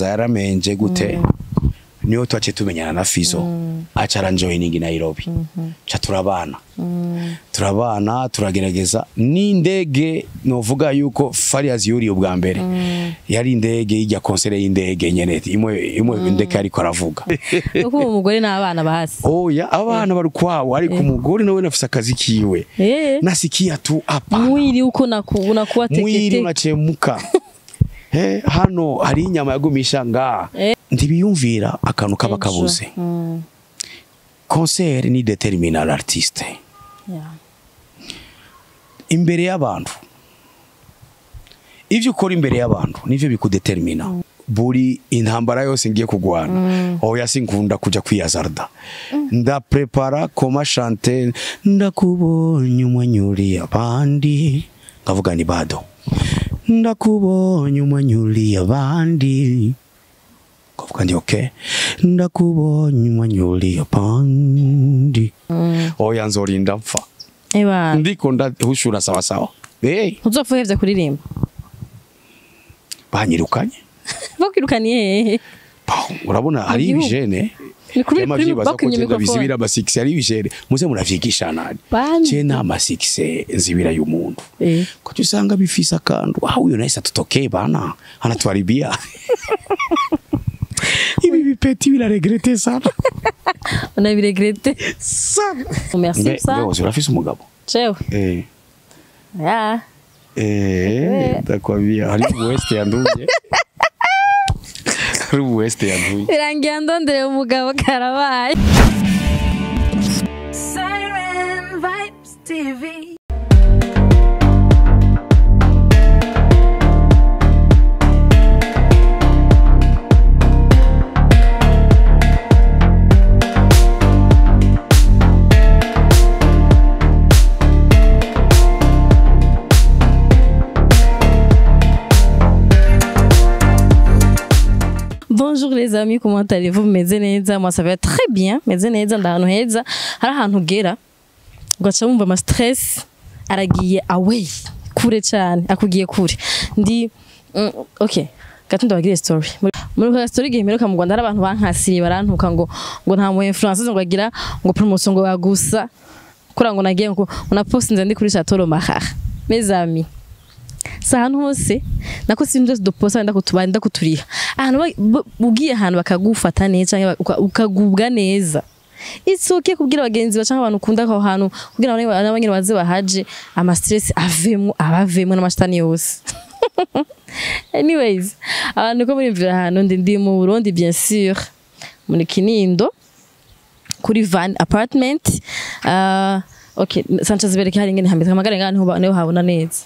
Yaramenje gute, niyo twace tumenyana na Fizo, aca aranjoining Nairobi, ca turabana, turabana, turagerageza n'indege. Novuga yuko Farias yuriye ubwa mbere yari indege ijya concert y'indege nyene imwe imwe indege, ariko aravuga. Kuko uwo mugore n'abana basi? Oya, abana bari kwabo, ariko umugore nawe nafise akazi kiwe. Nasikia tu hapa Mwili uko unakuwa mwili teketeke. Unachemuka. Hano hari inyama yagumisha nga ntibiyumvira akantu kaba kabuze. Concert ni détermine l'artiste imbere y'abantu. Ivyo ukora imbere y'abantu nivyo bikudetermina. Buri intambara yose ngiye kugwana, oya, sinkunda kuja kwiyazarda, ndaprepara comment chanter. Ndakubonye umwenyuriye abandi, nkavuga ni bado ndakubonye umwenyuriye abandi, nkavuga ndi okay, ndakubonye umwenyuriye abandi, oya, nzorinda mpfa. Eba. Ndiko ndahushura sawa sawa, hey. Uzopfa uhevye kuririmba? Banyirukanye. Bakwirukaniye hehe? Urabona hari gihugu. Ibijene Ni kuri vyama kuri vyibaza ko bakwimye je microphone. ndabizibira amasikisi. Ari ibijene muze muravyigisha nani? Bande. Je nta masikisi nzibira y'umuntu, ko usanga bifise akantu ah uyu nahise atutokee bana, anatuharibia ibi bipeti, biraregrete sana. Unabiregrete. Sana. Merci. Mbe Sa mbe urafise umugabo? Jewe? Ya. Ndakwambia hari west yanduye, hari west yanduye. Birangiye ndondereye umugabo, karabaye. Siren Vibes TV. Bonjour les amis, comment allez-vous? Meze neza? Moi ça va très bien. Meze neza, ndahantu heza. Hari ahantu ugera ugaca wumva ama stress aragiye away kure cyane, akugiye kure. Ndi okay. Gato ndabagire story. Muri ka story gihe mperuka mu Rwanda, hari abantu bankasiriye, barantuka ngo nta mu influencer ngo agira ngo promotion ngo bagusa kura ngo nagiye ngo na post nze ndi kuri Chateau Mahaha. Mes amis, si ahantu hose nako si ibintu byose duposta wenda kutuba ndakuturiha ahantu ugiye ahantu bakagufata neza canke ukagubwa neza. It's okay kubwira bagenzi bawe canke abantu ukunda aho hantu kugira ngo nabo nyene baze bahaje, ama stress avemwo, abavemwo n'amashitani yose. Anyways, abantu ko murimvira ahantu ndi mu Burundi, bien sûr muri Kinindo kuri Van Apartment. Okay, Sanchez bereke hari ingene hameze, hamagare ngaha niho habona neza.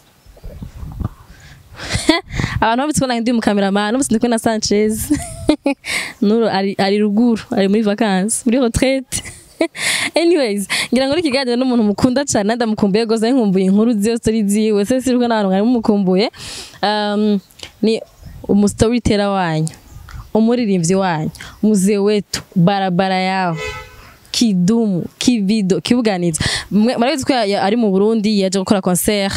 Abantu babitse ko ndi mu cameraman ubu, ndi na Sanchez. Nuru ari ruguru, ari muri vacances, muri retraite. Anyways, ngira ngo ikiganiro n'umuntu mukunda cyane, ndamukumbuye gose, nkumbuye inkuru ziyo, story ziwe se siriko n'abantu mwari mumukumbuye. Ni umustoryteller wanyu, umuririmbyi wanyu, muzee wetu, barabara yao, Kidumu Kibido Kibuganiza. Murabizi ko ari mu Burundi, yaje gukora concert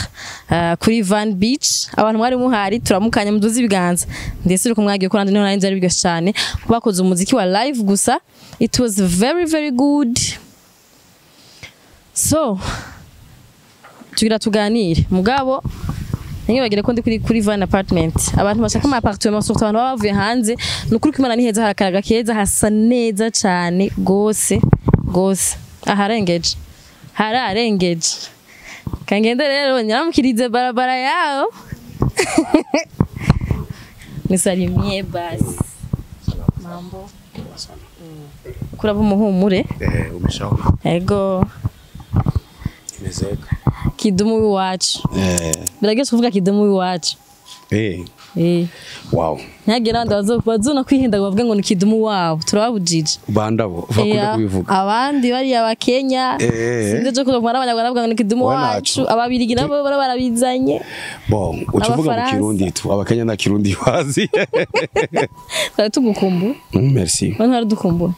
kuri Van Beach. Abantu mwari muhari, turamukanya, muduze ibiganza, ndetse uriko mwagiye ko nandi niho nari nzi ari biryoshye cyane. Bakoze umuziki wa live gusa, it was very very good. So tugira tuganire, mugabo ntibagire ko ndi kuri Van Apartment. Abantu bashaka ama appartement, surtout abantu baba bavuye hanze, ni ukuri ko Imana ni heza, hari akayaga keza, hasa neza cyane gose gose, aharengeje, hararengeje. Kangende rero nyaramukirize barabara yao, nisalimie basi. Mambo kuraba umuhumure. Umeshaona? Ego. Imezeka. Kidumu w'iwacu. Biraryoshe kuvuga Kidumu w'iwacu. Eh. Wow. Ntihagire abandi bazona kwihenda ngo bavuge ngo ni Kidumu wabo, turababujije. Bandabo bakunda kubivuga. Abandi bariya abakenya, sinzi cyo kuvuga n'abanyarwanda bavuga ngo ni Kidumu Wowe wacu. naco. Ababirigi nabo bara barabizanye. Bon, ucuvuga mu Abafaransa. Kirundi tu, abakenya na Kirundi bazi. Twari tugukumbuye. Merci. Bano twari dukumbuye.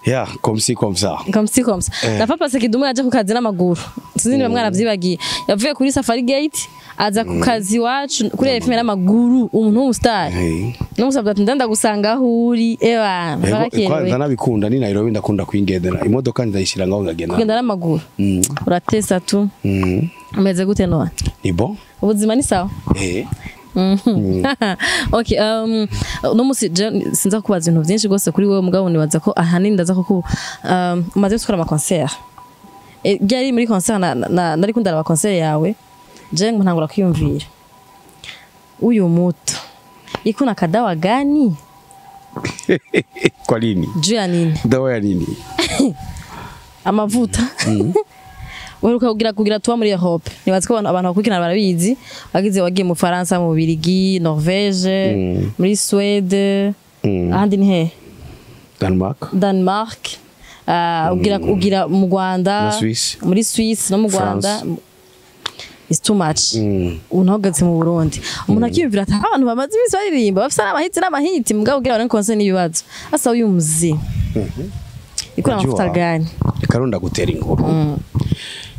Yeah, comme ci comme ça. Comme ci comme ça. La fois passée Kidumu yaje ku kazi n'amaguru, sinzi niba mwaravyibagiye. Yavuye kuri Safari Gate aza ku kazi iwacu kuri RFM n'amaguru, umuntu w'umustar. Hey. N'umusabye ati ndenda gusanga aho uri, ewa Ego, barakerewe. Ndanabikunda, ni Nairobi ndakunda kwingendera, imodoka ndayishira ngaho ngagenda. Kugenda n'amaguru. Uratesa tu. Umeze gute none? Ni bon. Ubuzima ni sawa? Eh. Okay, no musi sinza kubaza ibintu byinshi rwose kuri wewe, mugabo nibaza ko ahanini ndaza ko umaze gukora ama concert. Ryari muri concert nari kundara concert yawe, je ngo ntangura kwiyumvira uyu muto ikuna kadawa gani? Kwa nini? Juu ya nini? Dawa ya nini? Amavuta. Uheruka kugira tuba muri Europe, nibaza ko abantu bakurikirana barabizi, wagize wagiye mu Faransa, mu Bubiligi, Norvège, muri Suède, ahandi ni he? Denmark. Denmark, ugira mu Rwanda, Na Suisse. muri Suisse no mu Rwanda. France. It's too much. Unahagaze mu Burundi, umuntu akiyumvira ati abantu bamaze iminsi baririmba bafise n'amahiti n'amahiti, mugabo ugira abantu konse n'ibibazo asa uyu muzee ikora amavuta Unajua, gani? Reka runda gutera inkuru.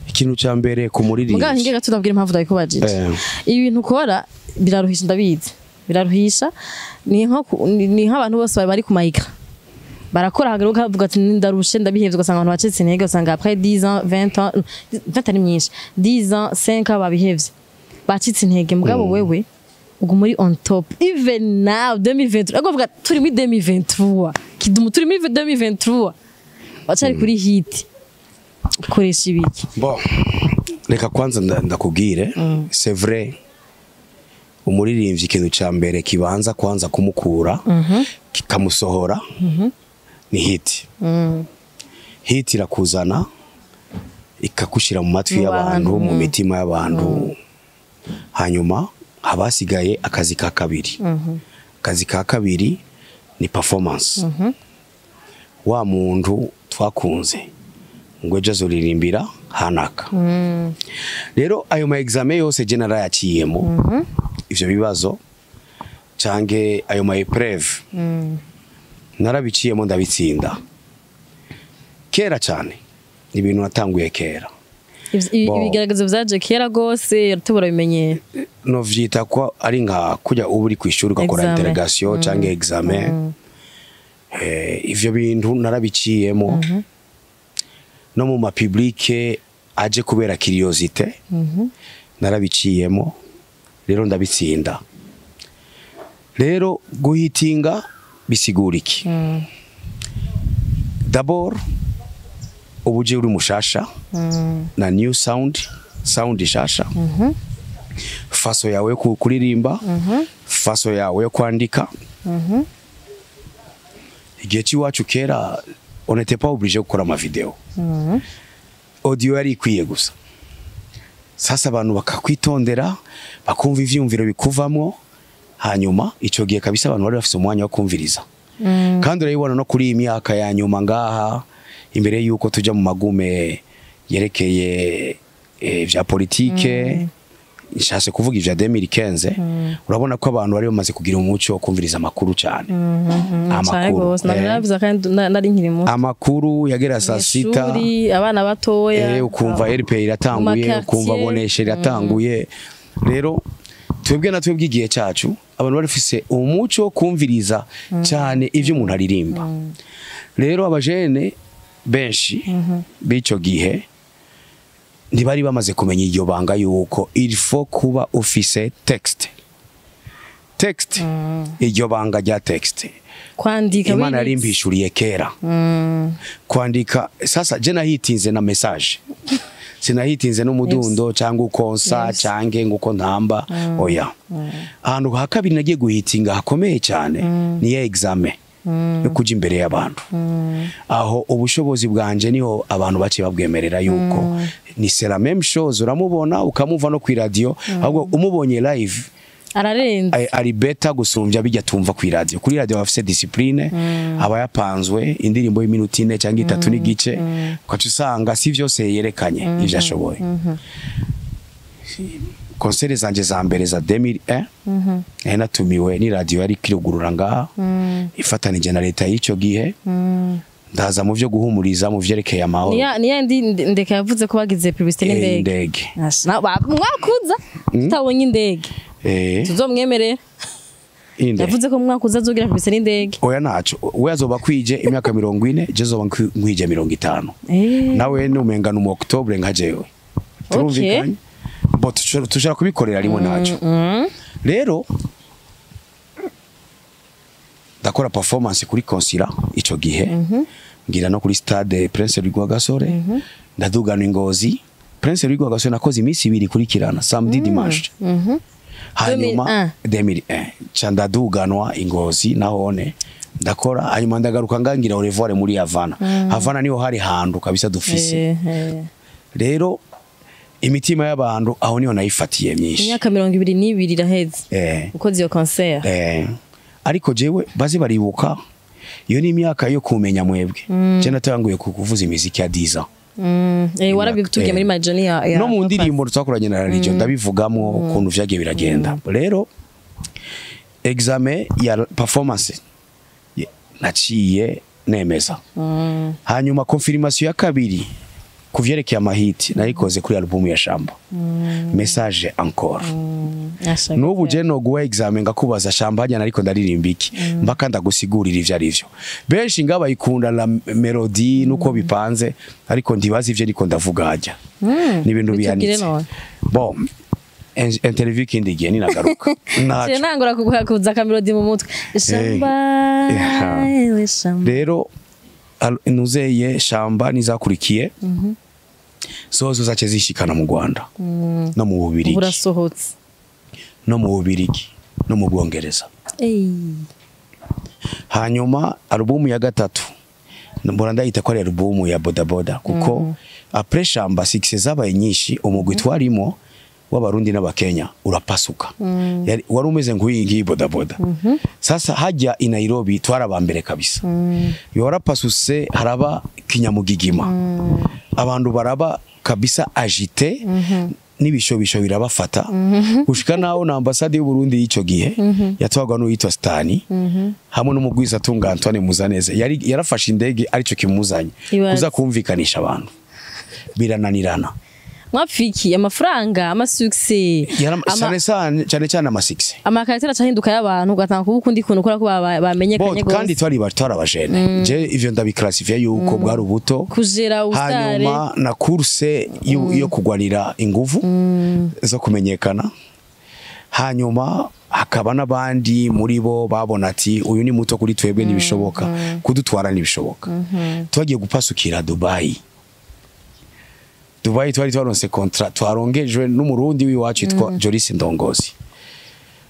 Ikintu cya mbere ku Mugabo muririmbyi. hinge gato ndabwira impamvu ndabikubajije. Ibintu ukora biraruhisha, ndabizi biraruhisha, ni nko ni nk'abantu bose bari ku mayika barakora, hagaruka bavuga ati ndarushe, ndabihevye, ugasanga abantu bacitse intege, ugasanga après 10 ans, 20 ans, 20 ari myinshi, 10 ans, 5 ans, babihevye, bacitse intege. Mugabo wewe uguma uri on top even now, 2023, ariko bavuga turi muri 2023, Kidumu, turi muri 2023, wacari kuri hit, ukoresha ibiki? Bon, reka kwanza ndakubwire, c'est vrai, umuririmbyi ikintu cya mbere kibanza kwanza kumukura kikamusohora ni hit. Hit irakuzana ikakushyira mu matwi Mu y'abantu, bantu. mu mitima y'abantu. Hanyuma haba hasigaye akazi ka kabiri. Akazi ka kabiri ni performance. Wa muntu twakunze ngo ejo azoririmbira hanaka. Rero ayo ma examen yose je narayaciyemo, ivyo bibazo canke ayo ma épreuve narabiciyemo, ndabitsinda kera cyane. Ni ibintu natanguye kera. Bon. Ibigaragazo vyaje kera gose, tubura bimenyera. Novyita ko ari nka kujya uba uri kw'ishuri ugakora Examen. interrogation canke examen. Ivyo bintu narabiciyemo no mu ma public aje kubera curiosité, narabiciyemo rero ndabitsinda. Rero guhitinga bisigura iki? D'abord ubu je uri mushasha na new sound, sound shasha, façon yawe yo kuririmba, façon yawe yo kwandika. Igihe cy'iwacu kera on n'était pas obligé gukora ama video, audio yari ikwiye gusa. Sasa abantu bakakwitondera, bakumva ivyumviro bikuvamwo. Hanyuma ico gihe kabisa abantu bari bafise umwanya wo kumviriza. Kandi urabibona no kuri iyi myaka ya nyuma ngaha, imbere yuko tuja mu magume yerekeye vya politike, nshatse kuvuga ivya 2015, urabona ko abantu bari bamaze kugira umuco wo kumviriza amakuru cyane. Cyane Amakuru, gose narabivuze kandi nari nkiri muto. Amakuru yagera saa sita. Mw'ishuri, abana batoya. Ukumva RP iratanguye, Mu ukumva ma quartier. Bonesha iratanguye. Rero twebwe na twebwe igihe cyacu abantu bari bafise umuco wo kumviriza cyane ivyo umuntu aririmba. Rero abajene benshi b'ico gihe ntibari bamaze kumenya iryo banga yuko il faut kuba ufise texte, texte, iryo banga rya texte. Kwandika. Imana Wiritse. yarimpishuriye kera kwandika. Sasa je nahitinze na message, sinahitinze n'umudundo cyangwa uko nsa cyangwa nguko ntamba, oya. Ahantu ha kabiri nagiye guhitinga hakomeye cyane ni ya examen yo kuja imbere y'abantu. Aho ubushobozi bwanje niho abantu baciye babwemerera yuko ni c'est la même chose, uramubona ukamuva no ku radio, ahubwo umubonye live Ararenze. Ari better gusumbya bijya tumva ku radio. Kuri radio bafise discipline, aba yapanzwe indirimbo y'iminota 4 cyangwa 3 n'igice, ukaca usanga si vyose yerekanye ivyo ashoboye. Concert zanje za mbere za 2001 nari natumiwe ni radio yari kirugurura ngaha ifatanije na leta y'ico gihe, ndaza mu vyo guhumuriza mu vyerekeye amahoro. Niya ndi ndeka yavuze ko bagize publicité n'indege. Indege. Asha, mwakuza tutabonye indege, tuzomwemerera. Inde. Yavuze ko mu mwaka uza azogira publicité n'indege. Oya, naco we azoba kwije imyaka 40, je zoba nkwije 50. Nawe numenga mu Octobre nka jewe, turumvikanye bo, tushobora kubikorera rimwe, naco. Rero ndakora performance kuri consulat ico gihe, ngira no kuri stade Prince Rwagasore, ndadugana Ingozi. Prince Rwagasore nakoze iminsi 2 ikurikirana, samedi, dimanche. Hanyuma 2001 ca ndaduganwa Ingozi, nahone ndakora, hanyuma ndagaruka ngangira au revoir muri Havana. Havana niho hari hantu kabisa dufise. Rero imitima y'abantu aho niho nayifatiye myinshi. Imyaka 22 iraheze ukoze iyo concert. Ariko jewe baze baribuka, iyo ni imyaka yo kumenya mwebwe. Je natanguye kuvuza imiziki ya 10 ans. Warabitubwiye muri Majoni ya No mu ndirimbo twakoranye na religion ndabivugamo ukuntu vyagiye biragenda. Rero examen ya performance naciye nemeza. Hanyuma confirmation ya kabiri kuvyerekeye amahiti nayikoze kuri album ya Shamba, Message encore. N'ubu je no guha examen ngakubaza Shamba hajya ariko ndaririmba iki, mpaka ndagusigurira ivyo ari vyo. Benshi ngaba bayikunda la melody nuko bipanze, ariko ntibazi ivyo ariko ndavuga hajya ni ibintu Bitubwire bihanitse. none. Bon, interview kindi gihe ninagaruka. Je Naco nangura kuguha kuza ka melody mu mutwe. Shamba, ewe shamba. Rero nuzeye Shamba nizakurikiye zozo zace zishikana mu Rwanda no mu Bubirigi. Burasohotse. No mu Bubirigi no mu Bwongereza. Hanyuma alubumu ya gatatu mbona ndayita ko ari alubumu ya bodaboda, kuko après Shamba succès zabaye nyinshi, umugwi twarimo w'Abarundi n'Abakenya urapasuka. Wari umeze nk'uyi ngiyi bodaboda. Sasa hajya i Nairobi twarabambere kabisa. Iyo warapasuse haraba kinyamugigima, abantu baraba kabisa agité, n'ibishobisho birabafata, gushika naho na ambasade y'u Burundi y'ico gihe yatwagwa n'uwitwa Stani hamwe n'umugwiza tunga Antoine Muzaneze yari yarafashe indege arico kimuzanye Ibaze. kuza kumvikanisha abantu, birananirana. Mwapfiki amafaranga, ama succès. Cyane cyane, cyane cyane ama succès. Ama caractère acahinduka y'abantu, ugatanga kuba ukundi kuntu ukora ko bamenyekanye Bo, kandi gose. twari abajene, je ivyo ndabiclassifie yuko bwari ubuto. Kujera ubusare. Hanyuma na course yo kugwanira inguvu zo kumenyekana, hanyuma hakaba n'abandi muri bo babona ati uyu ni muto kuri twebwe, ntibishoboka kudutwara, ntibishoboka. Twagiye gupasukira Dubai. Dubai twari twaronse contrat, twarongejwe n'Umurundi w'iwacu yitwa Joris Ndongozi,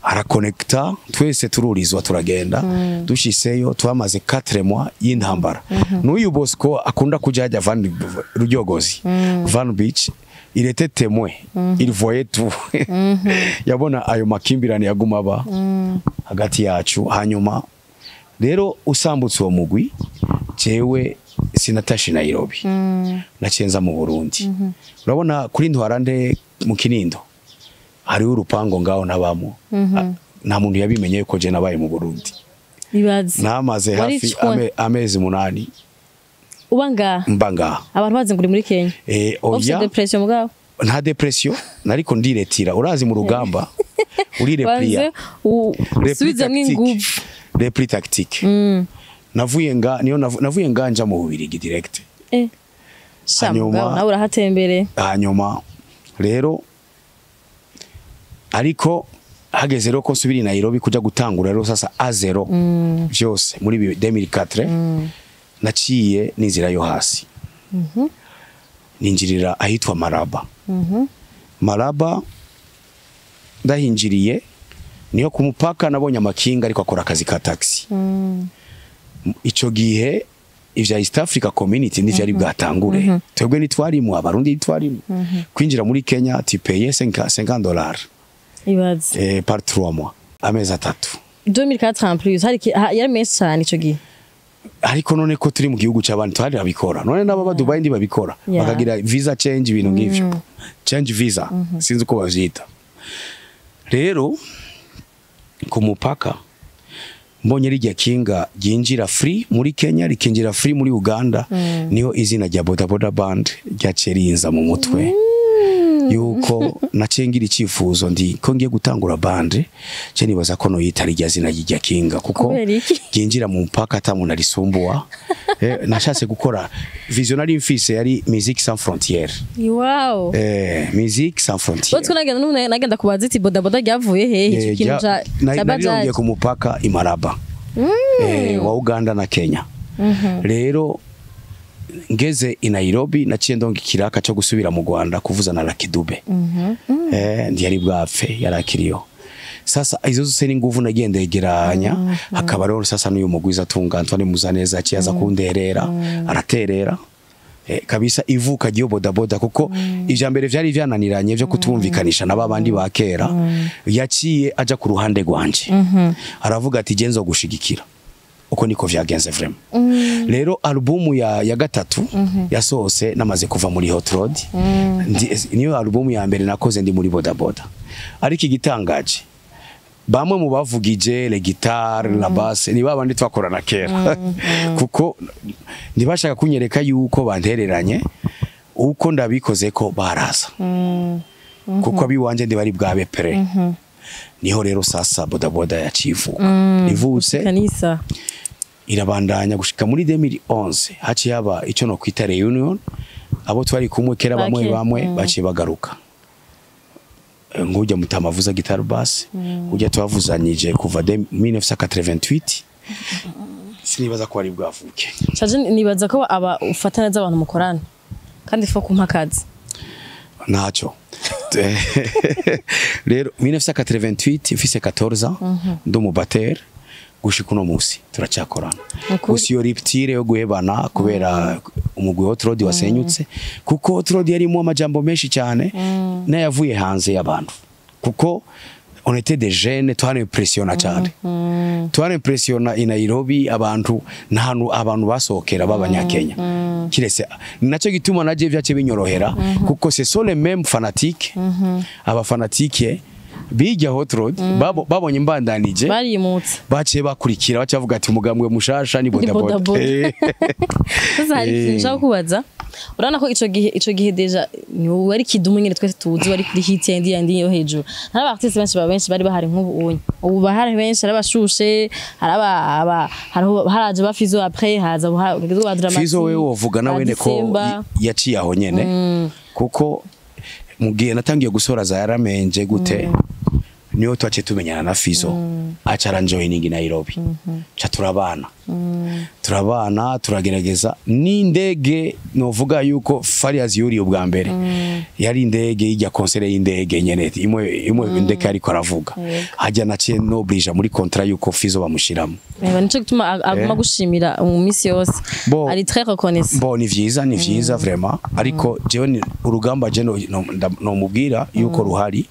arakonekta twese, tururizwa turagenda. Dushiseyo twamaze 4 mois y'intambara. N'uyu Bosco akunda kuja hajya Van Rugyogozi, Van Beach, il était témoin, il voyait tout, yabona ayo makimbirane yaguma aba hagati yacu. Hanyuma rero usambutse uwo mugwi, jewe sinatashe Nairobi, nacenza mu Burundi. Urabona kuri Ntwarande mu Kinindo hariho urupango ngaho nabamo. Nta muntu yabimenye yuko je nabaye mu Burundi. Ibaze. Namaze hafi Waricwa. amezi 8. Uba ngaha? Mba ngaha. Abantu bazi ngo uri muri Kenya. Ufise Oya. depression mugabo? Nta depression, nariko ndiretira. Urazi mu rugamba urireplia. Banze usubizemwo inguvu. Repli tactique. Navuye nga niyo navuye nga nja mu Bubirigi direct. Sha mugabo nawe urahatembereye. Hanyuma rero ariko hageze rero ko nsubira i Nairobi kuja gutangura rero sasa à zéro vyose muri 2004, naciye n'inzira yo hasi, ninjirira ahitwa Maraba. Maraba ndahinjiriye niyo ku mupaka nabonye amakinga ariko akora akazi ka taxi. Ico gihe ivya East Africa Community ntivyari bwatangure, twebwe ntitwarimo, Abarundi ntitwarimo. Kwinjira muri Kenya tu payais 50 $. Ibaze. Par 3 mois, amezi 3. 2004 en plus hari yari menshi cyane ico gihe. Ariko none ko turi mu gihugu c'abandi twari babikora, none n'ababa Dubai ndi babikora, bakagira visa change, ibintu nk'ivyo, change visa, sinzi uko bavyita. Rero ku mupaka mbonye rijya kinga ryinjira free muri Kenya, rikinjira free muri Uganda, niho izina rya Boda Boda Band ryaciye rinza mu mutwe. Yuko naciye ngira icifuzo ndi ko ngiye gutangura bande, ce nibaza ko noyita rirya zina ry'irya kinga, kuko Kubera iki? ryinjira mu mpaka ata muntu arisumbua. Nashatse gukora vision nari mfise yari Musique Sans Frontières. Wow. Musique Sans Frontières. Botwe nagenda n'ubu nagenda kubaza iti bodaboda ryavuye hehe, ico kintu ca ca Narirongeye bajaji. ku mupaka Imaraba wa Uganda na Kenya. Rero ngeze i Nairobi naciye ndonga ikiraka cyo gusubira mu Rwanda kuvuza na Lucky Dube. Ntiyari bwapfe, yarakiriyo. Sasa izo zose ni nguvu nagiye ndegeranya, hakaba rero sasa n'uyu mugwiza tunga Antoine Muzaneza yaciye aza kunderera, araterera kabisa ivuka ryo bodaboda, kuko ijambere vyari vyananiranye vyo kutumvikanisha na babandi ba kera. Yaciye aja ku ruhande rwanje, aravuga ati genzo gushigikira. Uko niko vyagenze vraiment. Rero albumu ya gatatu yasohotse namaze kuva muri Hot Road. Niyo albumu ya mbere nakoze ndi muri bodaboda. Ariko igitangaje, bamwe mu bavugije le guitare, la basse, ni babandi twakorana kera, kuko ntibashaka kunyereka yuko bantereranye uko ndabikoze ko baraza, kuko abiwanje ndibari bwabe pere. Niho rero sasa bodaboda yacivuka ivutse, Kanisa. irabandanya gushika muri 2011. Haciye haba icyo no kwita reunion, abo twari kumwe kera bamwe Bake. bamwe baciye bagaruka. Ngujya mutama avuza guitare basse, ujya twavuzanyije kuva 1988, sinibaza ko ari bwavuke. Shaje nibaza ko aba ufata neza abantu mukorana, kandi fo kumpa akazi. Ntacyo. Rero 1988 mfise 14 ans, ndi umubateri, gushika uno musi turacyakorana. Ukuri. Gusa iyo rupture yo guhebana kubera umugwi wa Hot Rod wasenyutse, kuko Hot Rod yarimo amajambo menshi cyane n'ayavuye hanze y'abantu, kuko on était des jeunes, twarimpressiona cyane, twarimpressiona i Nairobi abantu, n'ahantu abantu basohokera b'abanyakenya kirese. Nacyo gituma naje vyace binyorohera, kuko ce sont les mêmes fanatiques, aba fanatiques bijya Hot Rod babonye mbandanije, Barimutse. baciye bakurikira, baciye bavuga ati umugambwe mushasha ni bodaboda. Bodaboda. Sasa hari ikintu nshaka kubaza. Urabona ko ico gihe déjà ni wowe wari Kidumu nyene twese tuzi, wari kuri hit yandi yandi yo hejuru. Hari aba artiste benshi, ba benshi bari bahari nk'ubu unye. Ubu bahari benshi, hari abashushe, hari aba hariho haraje ba Fizo, après haza ba Dramati. Fizo wewe wovuga nawe ne ko December. Yaciye aho nyene, kuko mu gihe natangiye gusora za yaramenje gute, niyo twaciye tumenyana na Fizo, aca aranjoining i Nairobi, ca turabana, turabana, turagerageza n'indege. Novuga yuko Farias yuriye ubwa mbere yari indege ijya concert y'indege nyene imwe imwe indege, ariko aravuga hajya naciye noblija muri contrat yuko Fizo bamushiramo. Eba nico gituma aguma gushimira mu minsi yose. Ari très reconnaissant. Bo ni vyiza, ni vyiza vraiment, ariko jewe urugamba je no mubwira yuko ruhari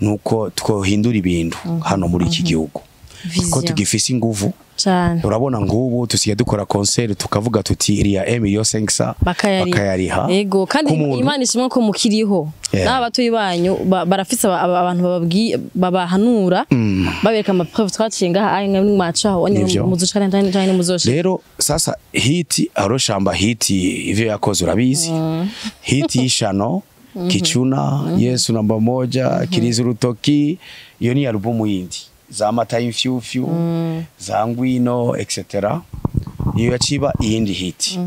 nuko twohindura ibintu hano muri iki gihugu ko Vision. tugifise inguvu. Cane. Urabona ngubu tusigaye dukora concert tukavuga tuti iriya 1 million 500, Bakayariha. bakayariha. Yego, kandi K'umuntu. Imana ishimwe ko mukiriho. N'abatuyi banyu barafise abantu bababwiye, babahanura, babereka ama preuve twaciye ngaha aya mwacaho Nivyo. muzuca canke muzosha. Rero sasa hiti aroshamba hiti ivyo yakoze urabizi, hiti y'ishano kichuna Yesu namba moja, kiriza urutoki, iyo ni albumu yindi za mata y'imfyufyu, za ngwino, etc. Iyo yaciba iyindi hiti.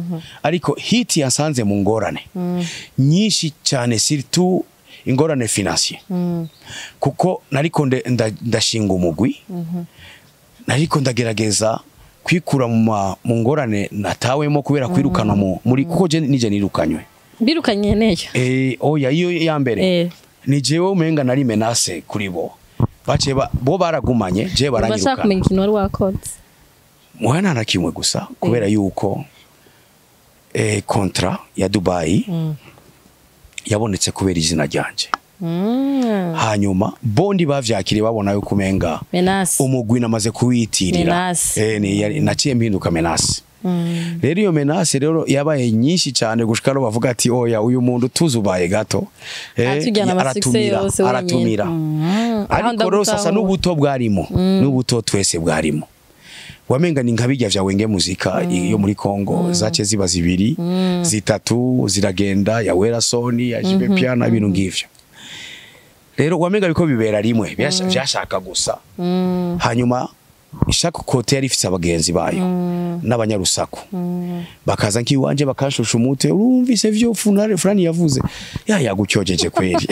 Ariko hiti yasanze mu ngorane nyinshi cyane, surtout ingorane financier, kuko nariko ndashinga umugwi, nariko ndagerageza kwikura mu ngorane natawemo kubera kwirukana muri, kuko je nije nirukanywe. Birukanye neyo. Oya, iyo ya mbere ni jewe umenga nari menace kuri bo, baciye bo baragumanye, je Bashaka baranyirukana. kumenya ikintu wari wakoze. Muhana na kimwe gusa, kubera yuko contrat ya Dubai yabonetse kubera izina ryanje. Hanyuma bondi bavyakiriye babona yuko umenga Menace. umugwi namaze kuwitirira. Menace. Naciye mpinduka menace. Rero iyo menace rero yabaye nyinshi cyane gushika no bavuga ati oya, uyu muntu tuzubaye gato, Atujyana ama succès aratumira, yose wenyine. aratumira. Aho Ariko rero sasa ndagutahura. n'ubuto bwarimo, n'ubuto twese bwarimo, wamenga ni nka bijya vya Wenge Muzika yo muri Kongo, zace ziba zibiri, zitatu, ziragenda ya Wera Soni ya Jibe Piana, ibintu ngivyo. Rero wamenga biko bibera rimwe, vyashaka gusa. Hanyuma ishaka kote yari ifise abagenzi bayo n'abanyarusaku, bakaza nkiwanje bakanshusha umutwe, urumvise vyo fulani yavuze, ya yagucyojeje kweli.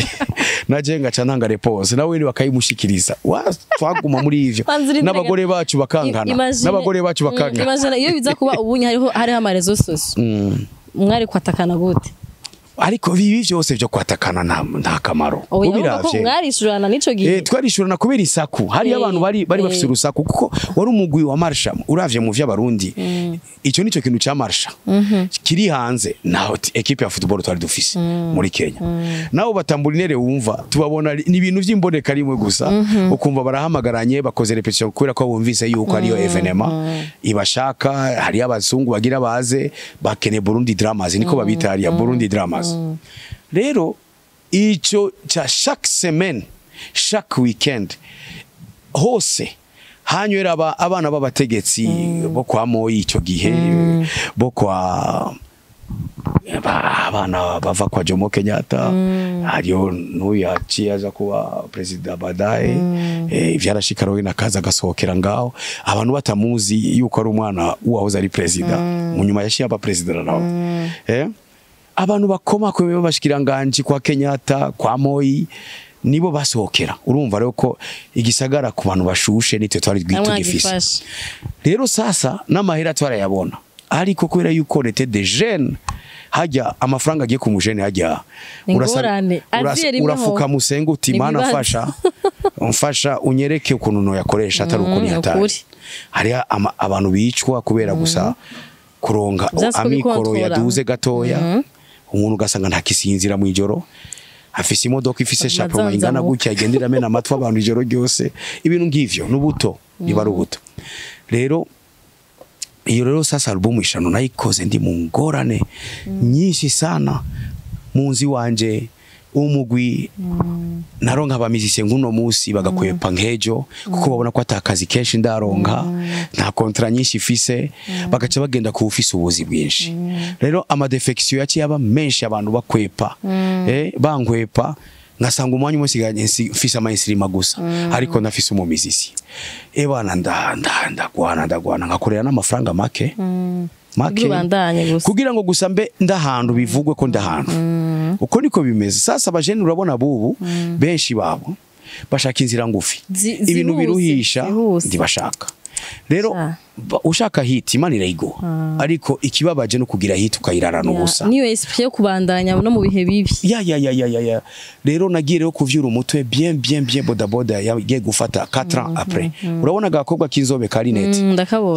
Naje ngaca ntanga réponse, nawe bakayimushikiriza. Twaguma muri ivyo, n'abagore bacu bakankana, n'abagore bacu bakankana. Imagine iyo biza kuba ubunye hariho ama réseaux sociaux, mwari kwatakana gute? Ariko bibi vyose vyo kwatakana nta kamaro. Ubiravye mwarishurana nico gihe. Twarishurana kubera isaku. Hari abantu bari bafise urusaku, kuko wari umugwi wa marsha. Uravye mu vy'abarundi, ico nico kintu ca marsha kiri hanze, naho équipe ya football twari dufise muri Kenya. Nabo batamburinere wumva tubabona ni ibintu vy'imboneka rimwe gusa, ukumva barahamagaranye bakoze répétition kubera ko bumvise yuko ariyo événement ibashaka. Hari abazungu bagira baze bakene Burundi Dramas, niko babita hariya Burundi Dramas. Rero ico cha chaque semaine, chaque weekend, hose hanywera abana b'abategetsi bo kwa Moyi ico gihe, bo kwa abana bava kwa Jomo Kenyatta, hariyo n'uyu yaciye aza kuba perezida baadaye. Ivyarashika rowe nakaza agasohokera ngaho, abantu batamuzi yuko ari umwana uwahoze ari perezida, mu nyuma yaciye aba perezida nawe. Abantu bakoma ko bashikiranganje kwa Kenyatta, kwa Moi, nibo basohokera. Urumva rero ko igisagara ku bantu bashushe nitwe twari tugifise. Rero sasa n'amahera twarayabona, ariko kubera yuko on était des jeunes, hajya amafaranga agiye ku mujene hajya urafuka musenga uti Mana mfasha, mfasha unyereke ukuntu no yakoresha atari uko ni hatari. Hari abantu bicwa kubera gusa kuronga amikoro yaduze gatoya. Umuntu ugasanga ntakisinzira mu ijoro, afise imodoka ifise chaperon ingana gutya, igendera amena amatwi abantu ijoro ryose. Ibintu ngivyo n'ubuto, niba ari ubuto. Rero iyo rero sasa album ishano nayikoze ndi mu ngorane nyinshi sana munzi wanje umugwi. Naronka abamizise nkuno musi bagakwepa nkejo, kuko babona ko atakazi kenshi ndaronka, nta contrat nyinshi ifise, bagaca bagenda ku ufise ubuzi bwinshi. Rero ama défections yaciye aba menshi, abantu bakwepa, bankwepa, ngasanga umwanya umwe mfise ama instruments gusa, ariko ndafise umumizisi. Ebana ndagwana ndagwana, nkakorera n'amafaranga make make kugira ngo gusa mbe ndahantu bivugwe ko ndahantu. Uko niko bimeze. Sasa abajene urabona bubu benshi babo bashaka inzira ngufi, ibintu biruhisha ndibashaka. Rero ushaka hit Imana irayiguha, ariko ikibabaje no kugira hit ukayirarana ubusa. Niyo esprit yo kubandanya no mu bihe bibi. Ya ya ya ya ya ya. Rero nagiye rero kuvyura umutwe bien bien bien, boda boda yagiye gufata 4 ans après. Urabona agakobwa k'inzobe ka lunettes,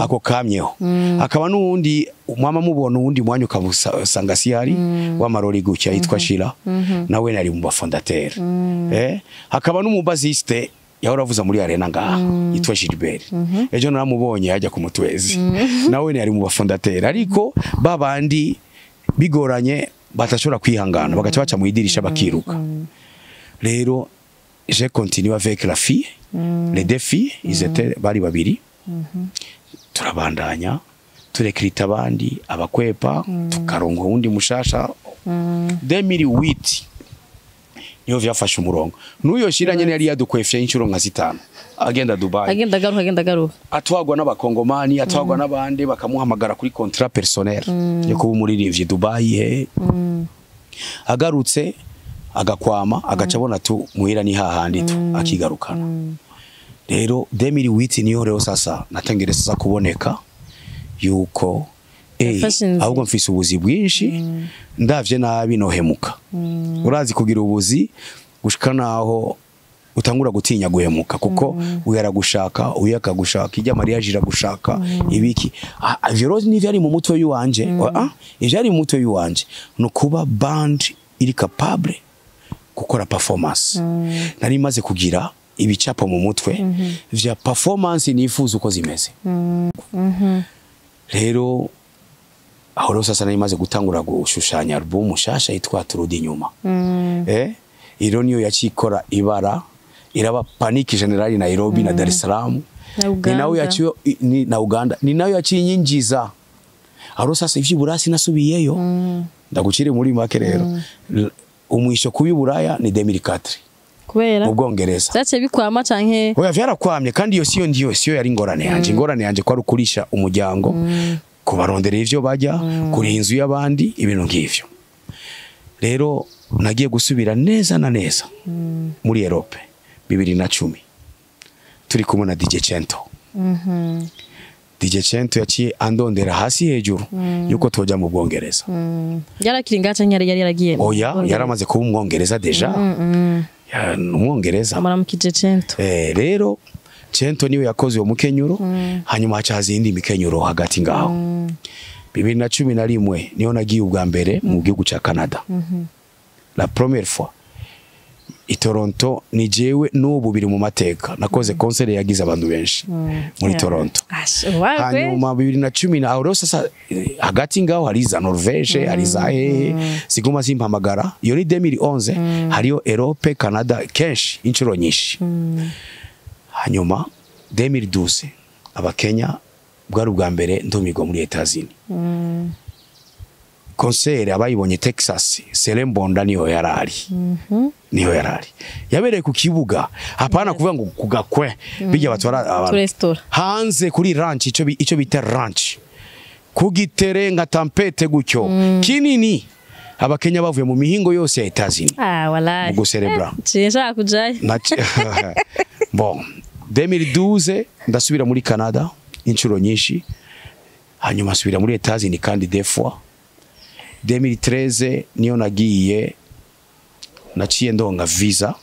ako kamyeho, akaba n'uwundi mwama mubona uwundi mwanya ukabusanga si hari w'amarori gutya yitwa Shira, nawe nari mu bafondateur. Hakaba n'umubaziste yahora avuza muri arena ngaha yitwa Gilbert, ejo naramubonye yajya ku mutwezi, nawe yari mu bafondateur. Ariko babandi bigoranye batashobora kwihangana, bagaca baca mu idirisha bakiruka. Rero j'ai continué avec la fille, les deux filles, ils étaient bari babiri. Turabandanya turekrita abandi, abakwepa, tukarongo undi mushasha. 2008 niyo vyafashe umurongo. N'uyo Shira nyene yari yadukwefye inshuro nka 5, agenda Dubai, agenda garuka, agenda garuka, atwagwa n'abakongomani, atwagwa n'abandi, bakamuhamagara kuri contrat personnel yo kuba umuririmbyi Dubai. He agarutse agakwama, agaca abona tu muhira ni hahandi tu akigarukana. Rero 2008 niyo rero sasa natangire sasa kuboneka yuko ahubwo mfise ubuzi bwinshi, ndavye nabi nohemuka. Urazi kugira ubuzi gushika naho utangura gutinya guhemuka, kuko uyara gushaka, uyaka gushaka, ijya mariage iragushaka, ibiki. Ivyo rero ni vyari mu mutwe yuwanje. Ivyo ari mu mutwe yuwanje no kuba band iri capable gukora performance. Nari maze kugira ibicapo mu mutwe vya performance nifuza uko zimeze. Rero aho rero sasa nari maze gutangura gushushanya album shasha yitwa Turudi Inyuma. Iro niyo yacikora ibara, iraba panique générale Nairobi na Dar es Salaam, ni nayo yaciye na Uganda, ni nayo yaciye nyinjiza. Aho sasa ivy'iburasi nasubiyeyo, ndagucire muri make. Rero umwisho kubi Buraya ni 2004. Kubera Mu Bwongereza. Vyaciye bikwama canke? Oya, vyarakwamye, kandi iyo siyo ndiyo siyo yari ingorane yanje. Ingorane yanje kwari ukurisha umuryango, kubarondera ivyo barya, kuriha inzu y'abandi, ibintu nk'ivyo. Rero nagiye gusubira neza na neza muri Europe 2010, turi kumwe na DJ Cento. DJ Cento yaciye andondera hasi hejuru yuko toja mu Bwongereza. Yarakiri ngaha canke yari yaragiye mu Oya. Bwongereza? Yaramaze kuba umwongereza déjà. Ya, ni umwongereza. Amuramukije Cento. Rero Cento niwe yakoze uwo mukenyuro, hanyuma haca haza iyindi mikenyuro hagati ngaho. 2011 niho nagiye ubwa mbere mu gihugu ca Canada, la première fois i Toronto. Ni jewe n'ubu biri mu mateka, nakoze concert yagize abantu benshi muri Toronto. Ash, wawe. Hanyuma 2010 na aho rero sasa, hagati ngaho hari za Norvege, hari za hehe ziguma zimpamagara. Iyo ni 2011, hariyo Europe, Canada, kenshi inshuro nyinshi. Hanyuma 2012 abakenya bwari ubwa mbere ndumirwa muri Etazini. Concert abayibonye Texas, Serembonda niho yarari, niho yarari yabereye ku kibuga, hapana kuvuga ngo kugakwe bijya batwara abantu. Restaurant. Hanze kuri ranch, ico bita ranch, ku gitere nka tempête gutyo kinini, abakenya bavuye mu mihingo yose ya Etazini Ah, wallahi. mu guserebra. Ciye nshaka kujayo. Bon, 2012 ndasubira muri Canada inshuro nyinshi, hanyuma nsubira muri Etazini kandi des fois. 2013 niyo nagiye, naciye ndonga visa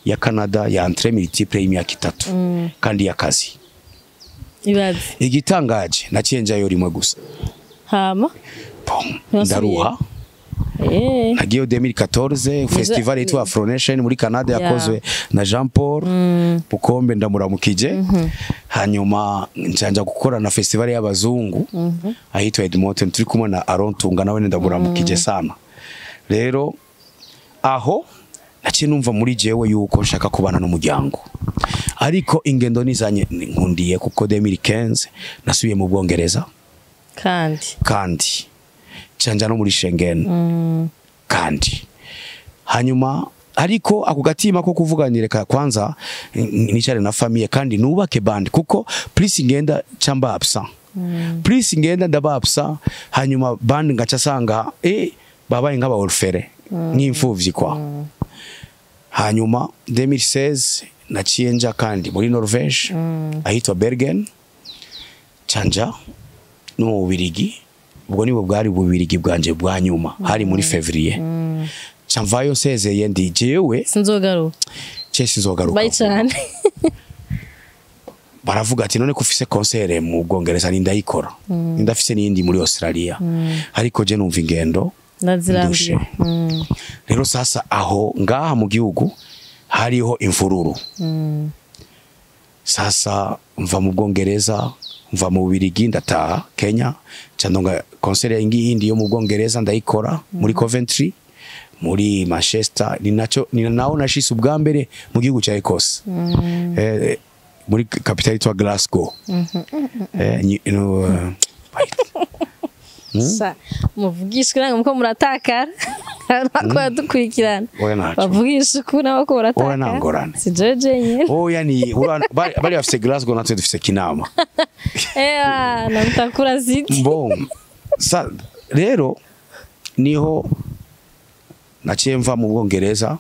ya Canada ya entrée multiple y'imyaka 3 kandi y'akazi. Ibaze. Igitangaje, naciye njayo rimwe gusa. Hama Bon, Ntiwasubiye? ndaruha. Nagiyeyo 2014, festival yitwa Afro Nation muri Canada, yakozwe na Jean Paul Bukombe, ndamuramukije. Hanyuma njanja gukora na festival y'abazungu ahitwa Edmonton, turi kumwe na Aaron Tunga, nawe ndamuramukije sana. Rero aho naciye numva muri jewe yuko nshaka kubana n'umuryango, ariko ingendo nizanye nkundiye, kuko 2015 nasubiye mu Bwongereza. Kandi Kandi canja no muri Schengen kandi. Hanyuma ariko ako gatima ko kuvuga nireka kwanza nicare na famille kandi nubake band, kuko plus ngenda chamba absent, plus ngenda ndaba absent, hanyuma band ngaca sanga babaye nk'aba orphelin, nk'imfuvyi kwa. Hanyuma 2016 naciye nja kandi muri Norvege ahitwa Bergen, canja no mu Bubirigi. Ubwo nibwo bwari Bubirigi bwanje bwa nyuma, hari muri février. Ca mvayo nsezeye, ndi jewe Sinzogaruka. Ce sinzogaruka. Bayi cyane. Baravuga ati: "None ko ufise concert mu Bwongereza?" Ni ndayikora, ndafise n'iyindi muri Australia, ariko je numva ingendo Ndazirambiye. ndushe. Rero sasa aho ngaha mu gihugu hariho imvururu. Sasa mva mu Bwongereza, mva mu Bubirigi, ndataha Kenya, nca ndonga concert yindi yo mu Bwongereza, ndayikora muri Coventry, muri Manchester. Ni naco ni naho nashise ubwa mbere mu gihugu cya Ecosse, muri capitale yitwa Glasgow. No, Sa muvugishwe nanga muko muratakara nako dukurikirana. Oya, ntaco. Bavugisha ukuri nabo ko muratakara. Oya, nta ngorane. Si jeje nyene. Oya, ni bari bafise Glasgow, natwe dufise Kinama. Ewa na mutakura ziti. Bon, sa rero niho naciye mva mu Bwongereza,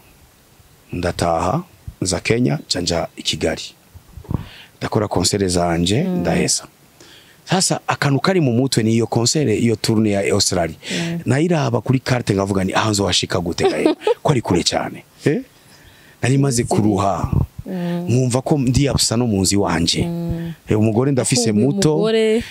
ndataha nza Kenya, nca i Kigali, ndakora concert zanje, ndaheza. Sasa akantu kari mu mutwe ni iyo concert, iyo tournée ya Australia. Nayiraba kuri carte ngavuga ni aho nzowashika gute gahe ko ari kure cyane? Nari maze kuruha, nkumva ko ndi absent no mu nzu iwanje. Umugore ndafise Kumva muto. Umugore.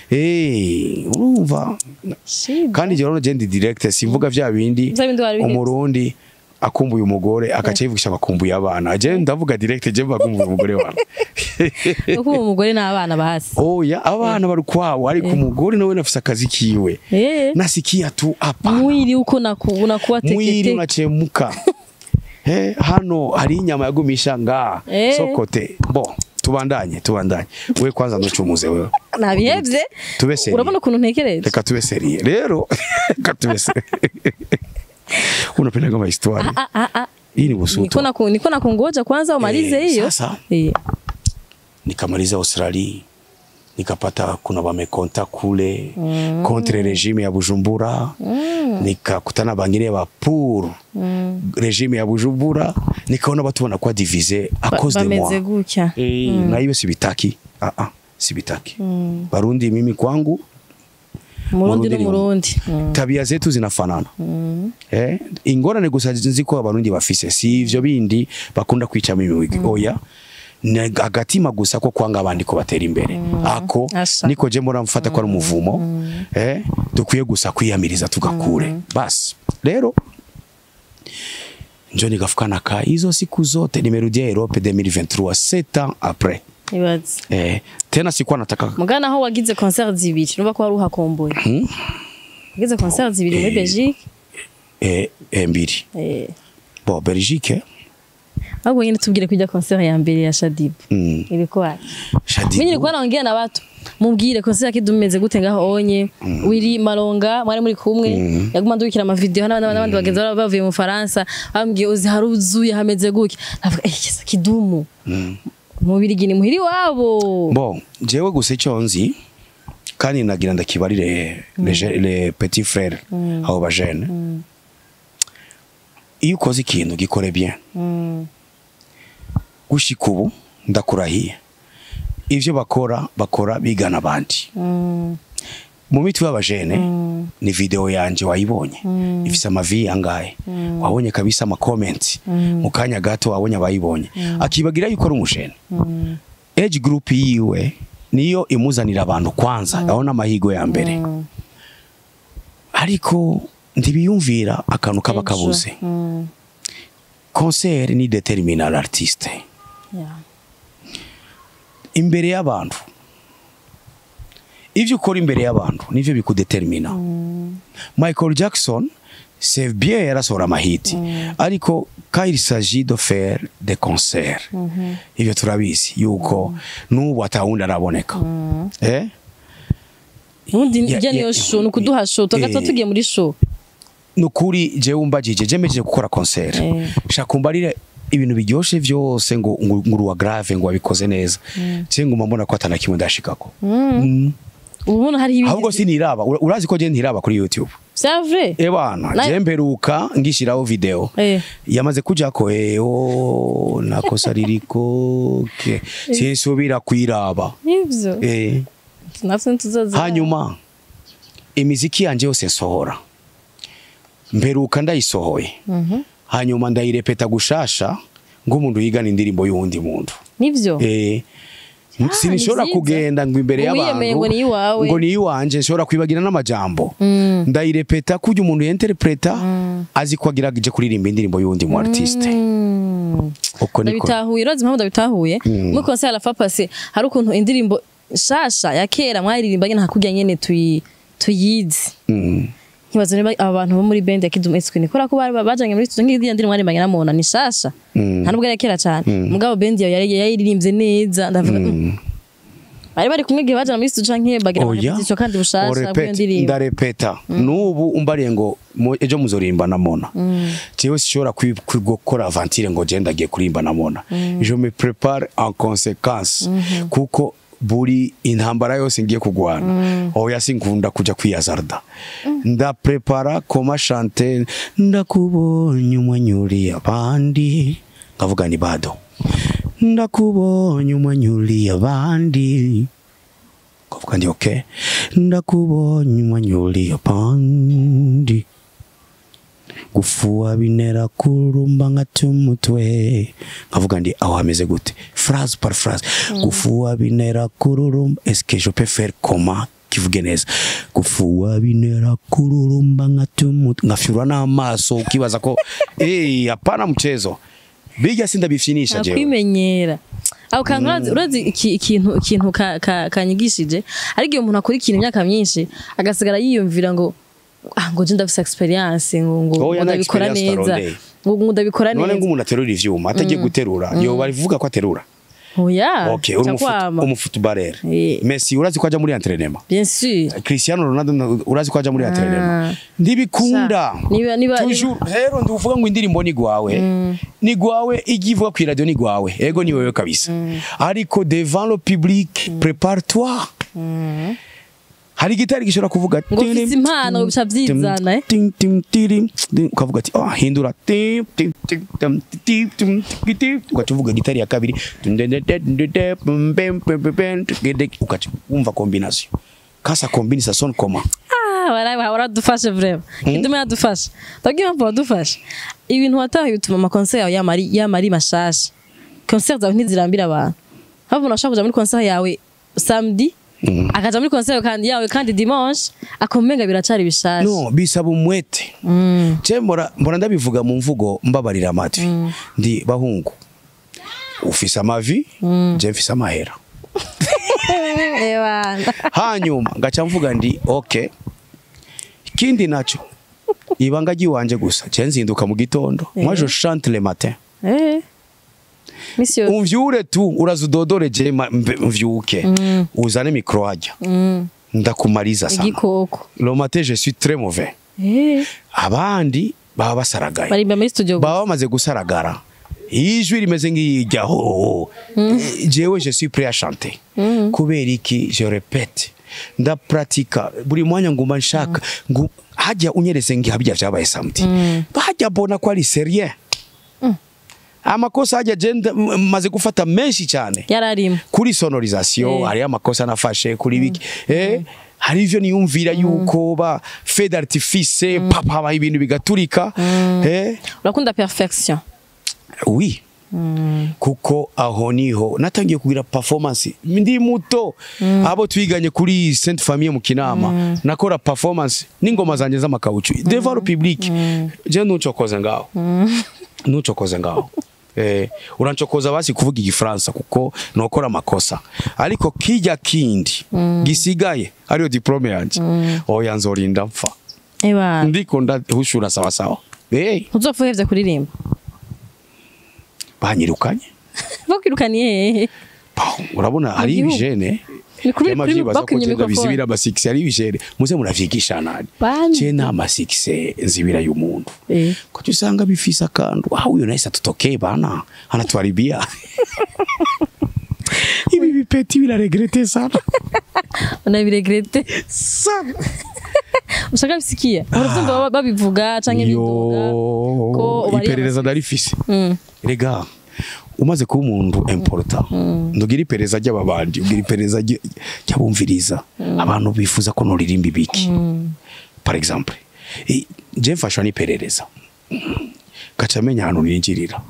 Urumva Shida. kandi jye rero ndi direct, simvuga vya bindi. Vya bindi wari wihebye. Umurundi akumbuye umugore akaca yivugisha ngo akumbuye abana. Je ndavuga direct, je mba akumbuye umugore wawe. Kuko uwo mugore n'abana basi. Oya, abana bari kwabo, ariko umugore nawe nafise akazi kiwe. Nasikia tu hapa Mwili uko unakuwa mwili teketeke. unachemuka. Hano hari inyama yagumisha nga sokote. Bon, tubandanye, tubandanye. We kwanza ntucumuze wewe. Nabihevye. Tube sérieux. Urabona ukuntu ntekereza. Reka tube sérieux rero, reka tube sérieux. Unapenda kama histoire. Ah ah ah. Hii ni busutwa. Niko nakungoja kwanza umalize hiyo. Sasa nikamaliza Australia, nikapata kuna bamekonta kule contre régime ya Bujumbura, nikakutana bangine ba pour régime ya Bujumbura, nikaona watu wanakuwa divisé à cause de moi. Bameze gutya. Na hiyo sibitaki. Sibitaki. Barundi mimi kwangu Murundi n'Umurundi. Tabia zetu zinafanana. Ingorane gusa nzi ko abarundi bafise si ivyo bindi bakunda kwica mimi, oya, ni agatima gusa ko kwanga abandi ko batera imbere. Ako niko je mbona mfata ko ari umuvumo, dukwiye gusa kwiyamiriza tugakure. Basi rero njo nikafukana ka hizo siku zote nimerudia Europe 2023, 7 ans après. Ibaze. Tena sikuwa nataka Mugana aho wagize concert zibiri, numva ko wari uhakomboye. Wagize concert zibiri muri Belgique. Mbiri. Bon, Belgique. Ahubwo nyine tubwire kujya concert ya mbere ya Shadibu. Ilikuwa. Shadibu. Mimi nilikuwa naongea na watu. Mumbwire concert ya Kidumu imeze gute ngaho onye. Wiri Malonga mwari muri kumwe, yaguma ndukira ama video n'abandi bagenzi babo bavuye mu Faransa, bambwiye uzi haruzuye hameze gutya. Navuga Kidumu. Mubirigi ni muhiri wabo. Bon, jewe gusa icyo nzi kandi nagira ndakibarire les petits frères abo ba jeune. Iyo ukoze ikintu gikore bien. Gushika ubu ndakurahiye, ivyo bakora bigana abandi. Mu mitwe y'abajene ni video yanje wayibonye ifise amavi angahe, wabonye kabisa ama comment mu kanya gato, wabonye abayibonye akibagira yuko ari umujene. Age group yiwe niyo imuzanira abantu kwanza, abona amahigo ya mbere, ariko ntibiyumvira akantu kaba kabuze. Concert ni détermine l'artiste. Imbere y'abantu, ivyo ukora imbere y'abantu nivyo bikudetermina. Michael Jackson, c'est bien, yarasohora amahiti, ariko quand il s'agit de faire des concerts, ivyo turabizi yuko n'ubu atawundi araboneka. Ubundi ijya niyo show, ni ukuduha show, tugato tugiye muri show. Nukuri jewe umbajije, je mejeje gukora concert, shaka umbarire ibintu biryoshe vyose ngo nguruwa grave ngo wabikoze neza, je nguma mbona ko atana kimwe ndashikako. Ubona hari ibindi. Ahubwo siniraba, urazi ko je ntiraba kuri YouTube. C'est vrai. Ebana, je mperuka ngishiraho video. Yamaze kujako nakosa ririko ke sinsubira kwiraba. Nivyo. Nafse tuzoza. Hanyuma imiziki yanje yose nsohora, mperuka ndayisohoye. Hanyuma ndayirepeta gushasha ng'umuntu yigana indirimbo y'uwundi muntu. Nivyo. Sinishobora kugenda ngo imbere y'abantu ngo ni iwanje, nshobora kwibagira n'amajambo. Ndayirepeta kujya umuntu yinterpreta azi ko agiraje kuririmba indirimbo y'uwundi mu artiste. Uko niko ndabitahuye, urazi impamvu ndabitahuye? Muri concert la fois passée hari ukuntu indirimbo shasha ya kera mwaririmba nyene hakujya nyene tuyizi. Nkibaza niba aba bantu bo muri band ya Kidumu Esquine nikora ko bari bajanye muri studio nk'iyi ndirimbo mwarimbanye na Mona ni shasha. Nta nubwo yari kera cyane. Mugabo band yawe yaririmbye neza, ndavuga bari bari kumwe gihe bajana muri studio canke bagira amapetition kandi bushasha bw'iyo ndirimbo. Ndarepeta nubu umbariye ngo ejo muzorimba na Mona. Jewe sishobora gukora aventure ngo je ndagiye kurimba na Mona. Je me prépare en conséquence kuko buri intambara yose ngiye kugwana, oya sinkunda kuja kwiyazarda. Ndaprepara koma chanter ndakubonye umwenyuri abandi, ngavuga ni bado ndakubonye umwenyuri abandi, ngavuga ndi okay, ndakubonye umwenyuri abandi, gufuwa binera kurumba ngatumutwe, ngavuga ndi aho hameze gute, phrase par phrase, gufuwa binera kururumba, est-ce que je peux faire comment kivuge neza, gufuwa binera kururumba ngatumutwe, ngafyura n'amaso ukibaza ko hapana mchezo, bijya sindabifyinisha jewe akwimenyera. Aho kantu urazi ikintu kanyigishije, ariko iyo umuntu akora ikintu imyaka myinshi agasigara yiyumvira ngo ngo je ndafise experience ngo ndabikora neza, ngo ndabikora neza. None ngo umuntu aterura ivyuma atagiye guterura, yo barivuga ko aterura. Oya. Okay, uri Cakwama. umufootballeur. Eh. Messi urazi ko aja muri entraînement? Bien sûr. Cristiano Ronaldo urazi ko aja muri entraînement? Ndibikunda. Niba Toujours rero nduvuga ngo indirimbo ni gwawe. Ni gwawe igivuga ku radio ni gwawe. Ego ni wewe kabisa. Ariko devant le public, prépare-toi. Hari gitari gishobora kuvuga Ngo ufise impano bica vyizana, eh? ting ting tirim ting, ukavuga ati oh hindura tim tim tim tim tim tim tim tim, ugaca uvuga gitari ya kabiri dun, dun, dun, dun, dun, dun, bum, bum, bum, bum, bum, dun, ugaca wumva combination kasa combine ça sonne comment? Ah, waradufashe vraiment. Kidume yadufashe. Ndabwira impamvu wadufashe. Ibintu wataye bituma ama concert yawe yamari mashasha. Concert zawe ntizirambira abantu. Hapo umuntu ashobora kuja muri concert yawe samedi, akaja muri concert kandi yawe kandi dimanche, akomenga biracari bishasha. No bisaba umwete. Je mbora ndabivuga mu mvugo mbabarira amatwi ndi bahungu ufise amavi, je mfise amahera. Ebana. Hanyuma ngaca mvuga ndi okay, ikindi naco ibanga ry'iwanje gusa je nzinduka mu gitondo. Moi je chante le matin. Misi yose. Umvyure tu uraza udodore je mvyuke uzane micro hajya ndakumariza sana. Igikoko. Le matin je suis très mauvais. Abandi baba basaragaye. Barimba muri studio gusa. Baba bamaze gusaragara ijwi rimeze nk'iyijya ho. Jewe je suis prêt à chanter kubera iki je répète ndapratika buri mwanya nguma nshaka ngu hajya unyerese ngi habijya vyabaye samedi hajya bona ko ari sérieux amakosa hajya je maze gufata menshi cyane Yararimo. Kuri sonorisation. Hari amakosa nafashe kuri biki, hari ivyo niyumvira yuko ba feu d'artifice papa ba ibintu bigaturika. Urakunda perfection. Oui, kuko aho niho natangiye kugira performance ndi muto. Abo twiganye kuri Sainte Famille mu Kinama nakora performance n'ingoma zanje z'amakawucu devant le public. Je ntucokoze ngaho, ntucokoze ngaho. Urancokoza basi kuvuga igifaransa kuko nokora amakosa, ariko kijya kindi gisigaye ariyo diplome yanje, oya nzorinda mpfa. Ebana. Ndiko ndahushura sawa sawa. Ntuzopfa uhevye kuririmba. Banyirukanye. Bakwirukaniye hehe? Bah, urabona hari gihugu. ibijene Ni kuri Vyama kuri vyibaza ko bakwimye je microphone. ndabizibira amasikisi ari ibijene muze muravyigisha nani. Bande. Je nta masikisi nzibira y'umuntu ko usanga bifise akantu ah uyu nahise atutokee bana anatuharibia ibi bipeti biraregrete sana. Unabiregrete. Sana. Ushaka bisikia. Uravyumva babivuga canke bidoga. Ko Yo ubariye iperereza ndarifise. Rega umaze kuba umuntu important ndugira iperereza ry'ababandi ugira iperereza ry'abumviriza abantu bifuza ko nuririmba ibiki par exemple. Je mfashwa n'iperereza gaca menya ahantu ninjirira.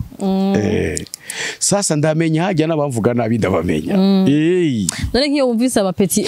Sasa ndamenya hajya n'abamvuga nabi ndabamenya. None nk'iyo wumvise abapeti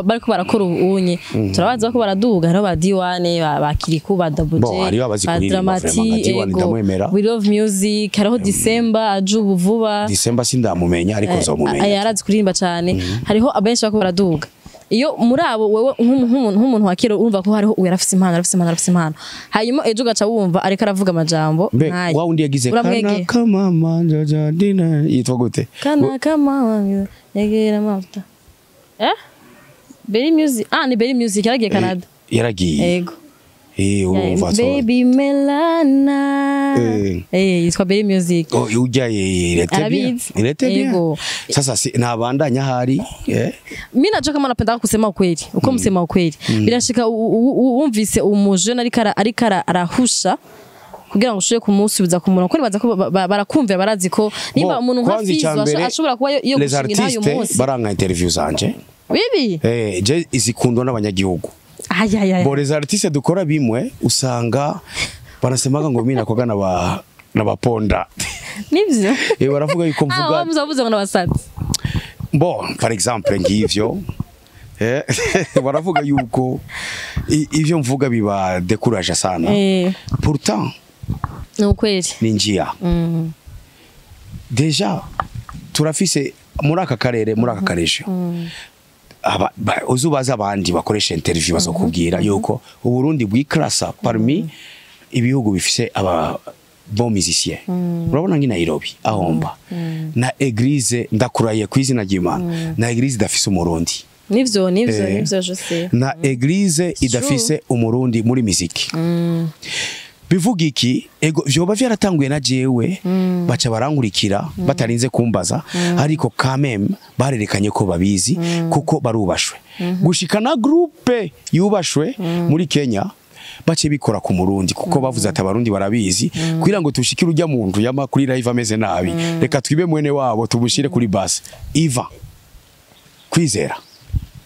bariko barakora ubunye turabazi ko baraduga hariho ba Diwane ba Kiriku ba Double Bon, J hariho abazi ba kuririmba Dramati vraiment, nka Diwane ego ndamwemera. We Love Music hariho December aje ubu vuba. December sindamumenya ariko nzomumenya. Aya arazi kuririmba cyane hariho abenshi bako baraduga iyo muri abo wewe nk'umuntu wa kera urumva ko hariho uyu arafise impano arafise impano arafise impano hanyuma ejo ugaca wumva ariko aravuga amajambo Mbe nk'aya. wa wundi yagize kana Uramwegera. kama njaja dina yitwa gute? Kana kama yegera amavuta Berry Music ah ni Berry Music yaragiye Canada. Yaragiye. Yego. Urumva so Baby Melana yitwa Berry Music. Oh, ujya il était bien. Arabizi. Il était bien. Yego. Sasa si, nabandanya hari Mimi najua kama napenda kusema ukweli uko msema ukweli birashika wumvise umujene ariko ariko arahusha kugira ngo ushobore kumusubiza ku murongo kuko nibaza ko barakumvira barazi ko nimba Bon, umuntu nka kwanza icya Fizzo mbere, ashobora kuba yo les gushinga intahe uyu artistes munsi baranga interview zanje. bibi Je izikundwa n'abanyagihugu. ayayaya. Bo les artistes dukora bimwe usanga banasemaga ngo mimi nakoga na ba n'abaponda. Nivyo. Baravuga yuko ah mvuga wamuze wavuze ngo n'abasazi. Bon, par exemple ngivyo baravuga yuko ivyo mvuga biba décourage sana. Pourtant Ni ukweli. Ni njia. Deja turafise muri aka karere muri aka karejo uzubaza abandi bakoresha interview bazokubwira yuko Uburundi bwiklasa parmi ibihugu bifise aba bon musicien. Urabona ngi Nairobi ahomba na église, ndakurahiye ku izina ry'Imana, na église idafise Umurundi. Nivyo, nivyo, nivyo, je sais. Na église idafise Umurundi muri muziki. Bivuga iki? Ego, vyoba vyaratanguye na jewe, baca barankurikira batarinze kumbaza, ariko quand même barerekanye ko babizi, kuko barubashwe gushika na groupe yubashwe muri Kenya bace bikora ku Murundi, kuko bavuze ati Abarundi barabizi, kugira ngo tushikire ujya muntu yama kuri live ameze nabi, reka twibe mwene wabo tumushire kuri bus. Iva Kwizera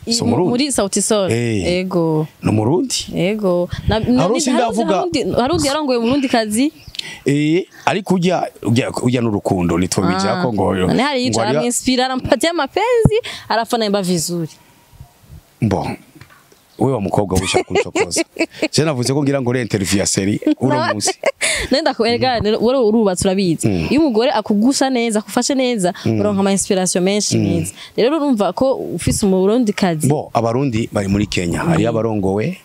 si Umurundi? Muri Sauti Sol. Ego. Ni Umurundi. Ego. Hari sindavuga. Hari yarongoye Umurundi kazi. Ariko ujya n'urukundo nitwo bijako ngo Nane hari yicara aramwinspira, arampatia mapenzi, alafu anaimba vizuri. Bon, wewe wa mukobwa ushaka kuncokoza, je navuze ko ngira ngo uri interview ya série uno munsi. Nenda kuerega wowe urubatse, urabizi, iyo umugore akugusa neza, akufashe neza, uronka ama inspiration menshi meza. Rero urumva ko ufise Umurundi kazi. Bo Abarundi bari muri Kenya, hariyo abarongowe,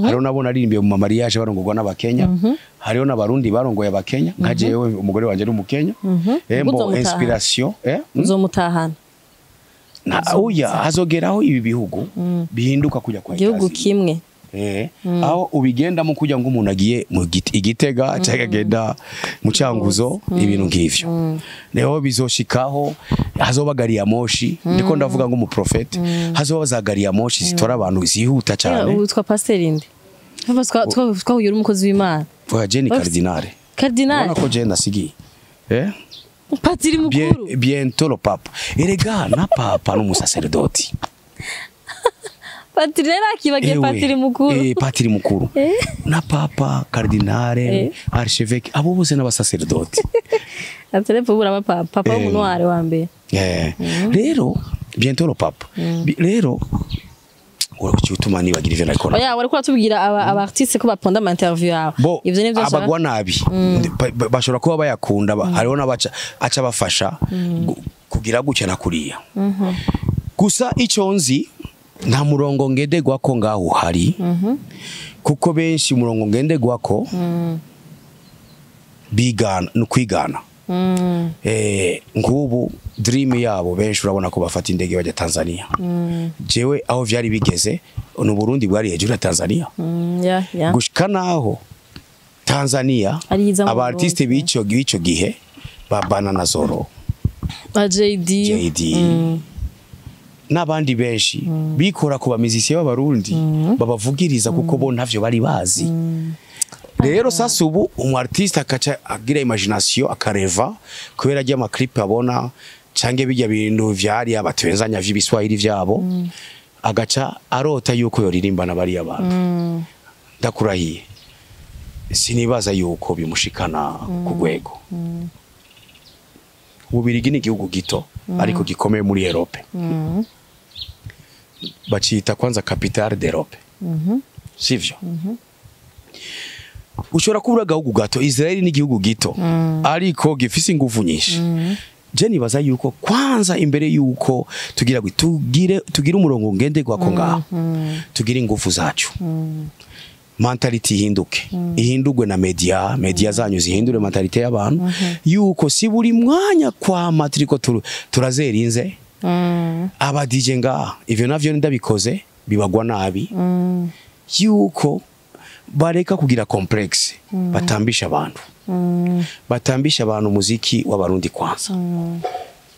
hariho nabo naririmbiye mu mariage barongorwa n'Abakenya, hariho n'Abarundi barongoye Abakenya, nka jewe umugore wanje ari Umukenya. Mbo Uzomutaha. Inspiration Uzomutahana. Na oya, hazogeraho ibi bihugu bihinduka kujya kwa Igihugu Etazi. kimwe. Aho ubigendamo kugira ngo umuntu agiye mu Igitega cyangwa agenda mu Cyanguzo, ibintu nk'ivyo niho bizoshikaho hazoba gari ya moshi. Ndiko ndavuga ngo umuprofete, hazoba za gari ya moshi zitora abantu zihuta cyane. Witwa Pasteur inde? Twahuye uri umukozi w'Imana. Oya, je ni cardinal. Cardinal. Ubona ko je nasigiye Patiri mukuru. Bientôt le pape. Erega na papa n'umusaserdoti. Patiri rero akibagiye. Ewe, Patiri mukuru. Patiri mukuru na papa, cardinal, archevêque, abo bose n'abasaserdoti. Aterepo bura papa, papa w'umunware wa mbere. Rero bientôt le pape. Rero utuma nibagira ivyo nariko Oya, wariko uratubwira aba artiste ko baponda ama interview yawe. Bo Ivyo nivyo nshaka. Abagwa nabi. Bashobora kuba bayakunda, hariho n'abaca aca bafasha kugira gutya na kuriya. Gusa ico nzi, nta murongo ngenderwako ngaho uhari, kuko benshi umurongo ngenderwako bigana ni ukwigana. Nk'ubu dream yabo benshi urabona ko bafata indege bajya Tanzania. Jewe aho vyari bigeze ni Burundi bwari hejuru ya Tanzania, Yeah. gushika naho Tanzania Ariza mu aba artiste Burundi. b'ico gihe babana na Zoro, Ba JD. JD n'abandi benshi bikora ku bamizisiye b'Abarundi babavugiriza, kuko bo ntavyo bari bazi. Rero sasa ubu umu artiste akaca agira imagination, akareva kubera ajya ama clip abona canke bijya bintu vyari abatwenzanya vy'ibiswahili vyabo, agaca arota yuko yoririmba na bariya bantu. Ndakurahiye, sinibaza yuko bimushikana ku rwego. Ububirigi ni igihugu gito ariko gikomeye muri Europe, bacita kwanza capitale d'Europe, sivyo? Ushobora kubura agahugu gato. Israel ni igihugu gito ariko gifise ingufu nyinshi. Je nibaza yuko kwanza imbere yuko tugira tugire umurongo ngenderwako ngaho, tugire ingufu zacu, mentalité ihinduke, ihindurwe na media zanyu zihindure mentalité y'abantu, yuko si buri mwanya kwama turiko turazerinze aba DJ ngaha. Ivyo navyo ndabikoze bibagwa nabi, yuko bareka kugira complexe, batambisha abantu, batambisha abantu umuziki w'Abarundi kwanza.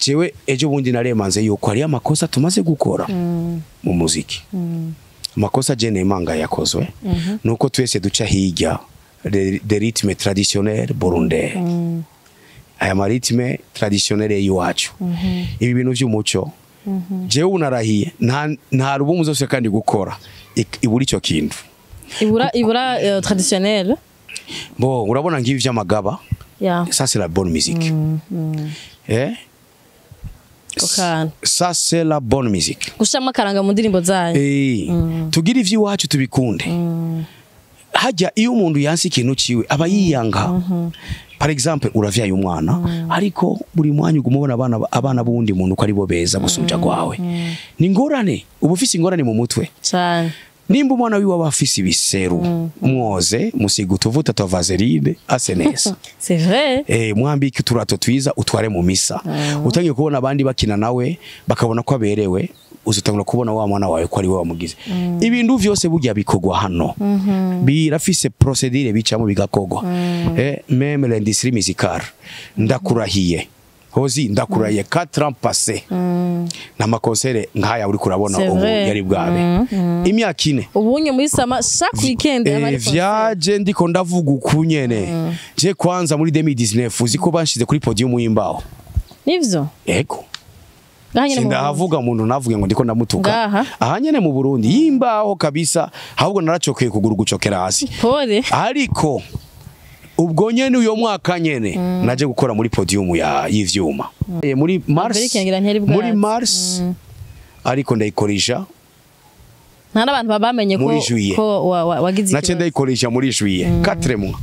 Jewe ejo bundi naremanze yuko hari amakosa tumaze gukora mu muziki. Amakosa je nemanga yakozwe nuko twese duca hirya de rythme traditionnel burundais, aya ma rythme traditionnel y'iwacu, ibi bintu vy'umuco. Jewe unarahiye, nta album zose kandi gukora ibura ico kintu. Ibura traditionnel. Bo urabona ngibi vy'amagaba, ça c'est la bonne musique. Ako kantu. Ça c'est la bonne musique. Gushiramo akaranga mu ndirimbo zanyu. Tugire ivy'iwacu, tubikunde. Hajya iyo umuntu yanse ikintu ciwe aba yiyanga. Par exemple, uravyaye umwana, ariko buri mwanya uguma ubona abana b'uwundi muntu ko ari bo beza gusumvya gwawe, ni ingorane, uba ufise ingorane mu mutwe. Cane. Nimba umwana wiwe aba afise ibiseru, mwoze, musiga utuvuta twa vaseline, ase neza. C'est vrai. Mwambike uturato twiza, utware mu misa. Utangiye kubona abandi bakina nawe bakabona ko aberewe, uzotangura kubona wa mwana wawe ko ari we wamugize. Ibintu vyose burya bikorwa hano, birafise procédure bicamo bigakorwa. Même l'industrie musicale, ndakurahiye hozi, ndakurahiye, 4 ans passés n'ama concert nk'aya uri kurabona C'est ubu vrai. yari bwabe imyaka 4. Ubunye muri summer, chaque weekend aba ari concert. Vyaje ndiko ndavuga uku nyene. Je kwanza muri 2019 uzi ko banshize kuri podium y'imbaho? Nivyo? Ego. Ngaha nyene mu Burundi. Sindahavuga umuntu navuge ngo ndiko ndamutuka. Ngaha? Aha nyene mu Burundi, y'imbaho kabisa, ahubwo naracokeye kuguru gucokera hasi. Pole. Ariko ubwo nyene uyo mwaka nyene naje gukora muri podium ya y'ivyuma. Muri mars Mbere ngira ntiyari bwaze. Muri mars, ariko ndayikoresha Nta n'abantu bamenye ko muri juillet. ko wagize Nace ikibazo. ndayikoresha muri juillet, 4 mois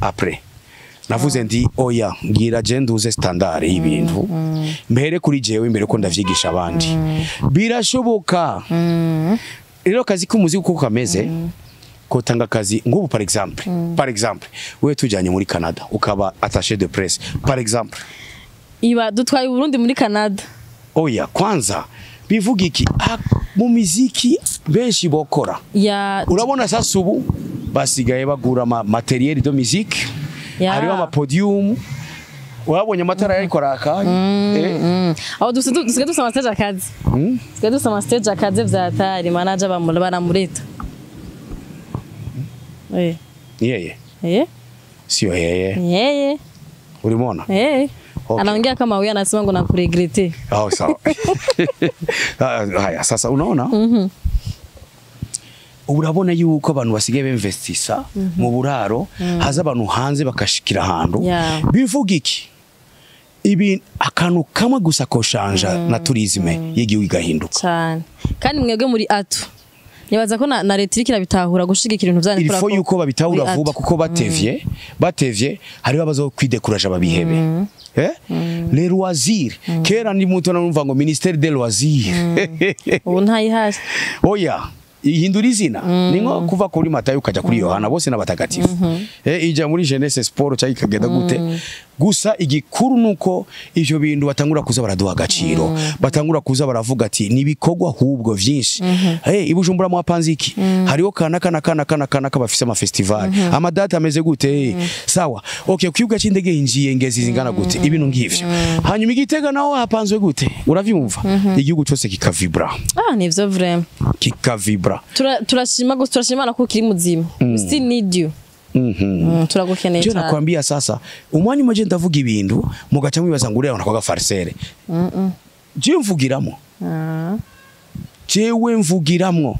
après navuze ndi oya, ngira je nduze standard y'ibintu, mpere kuri jewe imbere ko ndavyigisha abandi. Birashoboka rero akazi k'umuziki uko kameze kotanga akazi nk'ubu, par exemple wewe tujanye muri Canada ukaba attaché de presse, par exemple. Iba dutwaye Burundi muri Canada. Oya, kwanza bivuga iki? Ah, mu miziki benshi bokora. Ya. Urabona sasa ubu basigaye bagura ama matériel de musique. Hariho ama podium, urabonye amatara yariko araka. Aho dusigaye dufise ama stage akaze. Dusigaye dufise ama stage akaze vyatari manager bamura baramureta. Yeye? Eh. Sio yeye. Yeye. Ulimwona? Eh. Okay. Anaongea kama huyu anasema ngo nakuregrete. Oh, sawa. Ah, haya sasa unaona, urabona yuko abantu basigaye bemvestisa mu buraro, haza abantu hanze bakashikira ahantu. Bivuga iki? Ibi akantu kamwe gusa koshanja na tourisme y'igihugu igahinduka. Cyane. Kandi mwebwe muri atu. Nibaza ko na leta iriko irabitahura gushigikira ibintu vyanyu. Il Kubera faut ko yuko babitahura muri vuba, atu. kuko batevye hariho abazokwidekuraja babihebe. Les loisirs, kera ndi muto numva ngo ministère des loisirs. Ubu ntayihari. Oya, ihindura izina, ni nko kuva kuri Matayo ukajya kuri Yohana, bose n'abatagatifu. Ija muri jeunesse sport cyangwa ikagenda gute. Gusa igikuru nuko ivyo bintu batangura kuza baraduha agaciro, batangura kuza baravuga ati nibikorwa ahubwo vyinshi. Ibujumbura mwapanze iki? Hariho kana kana kana kana kana kabafise ama festival, ama date ameze gute? Sawa, okay, ku kibuga c'indege hinjiye ngezi zingana gute? Ibintu ngivyo. Hanyuma igitega naho hapanzwe gute? Uravyumva, igihugu cyose kikavibra. Ah, nivyo vraiment. Kikavibra. Turashima gusa, turashima ko ukiri muzima. We still need you. Turagukeneye Je cyane. nakwambia sasa, umwanya umwe ndavuga ibintu mugaca mwibaza ngo uriya nakwaga farceur. Je mvugiramo. Jewe mvugiramwo,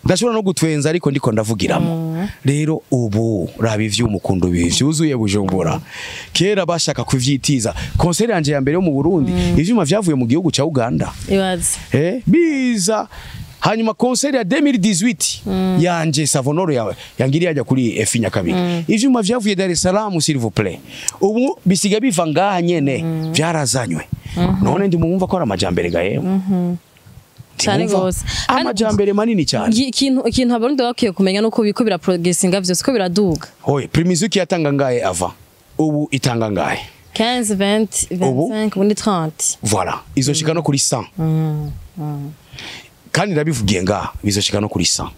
ndashobora no gutwenza ariko ndiko ndavugiramo. Rero ubu raba ivyuma ukuntu vyuzuye Bujumbura. Kera bashaka kuvyitiza. Concert yanje ya mbere yo mu Burundi, ivyuma vyavuye mu gihugu ca Uganda. Ibaze. Biza hanyuma concert ya 2018 yanje Savonoro yawe yangiriye ajya kuri F Nyakabiga, ivyuma vyavuye Dar es Salaam, s'il vous plaît. Ubu bisiga biva ngaha nyene, vyarazanywe. None ndi mumva ko ari amajambere gayewe. Cyane Ntimwumva? gose. Kandi- Amajambere manini cyane. Ikintu abarundi bakwiye kumenya nuko biko biraprogressinga vyose, ko biraduga. Oye, Primusic yatanga ngahe ava? Ubu itanga ngahe? 15, 20, Ubu? 25, ubundi 30. Voilà, izoshika no kuri 100. Kandi ndabivugiye ngaha, bizoshika no kuri 100,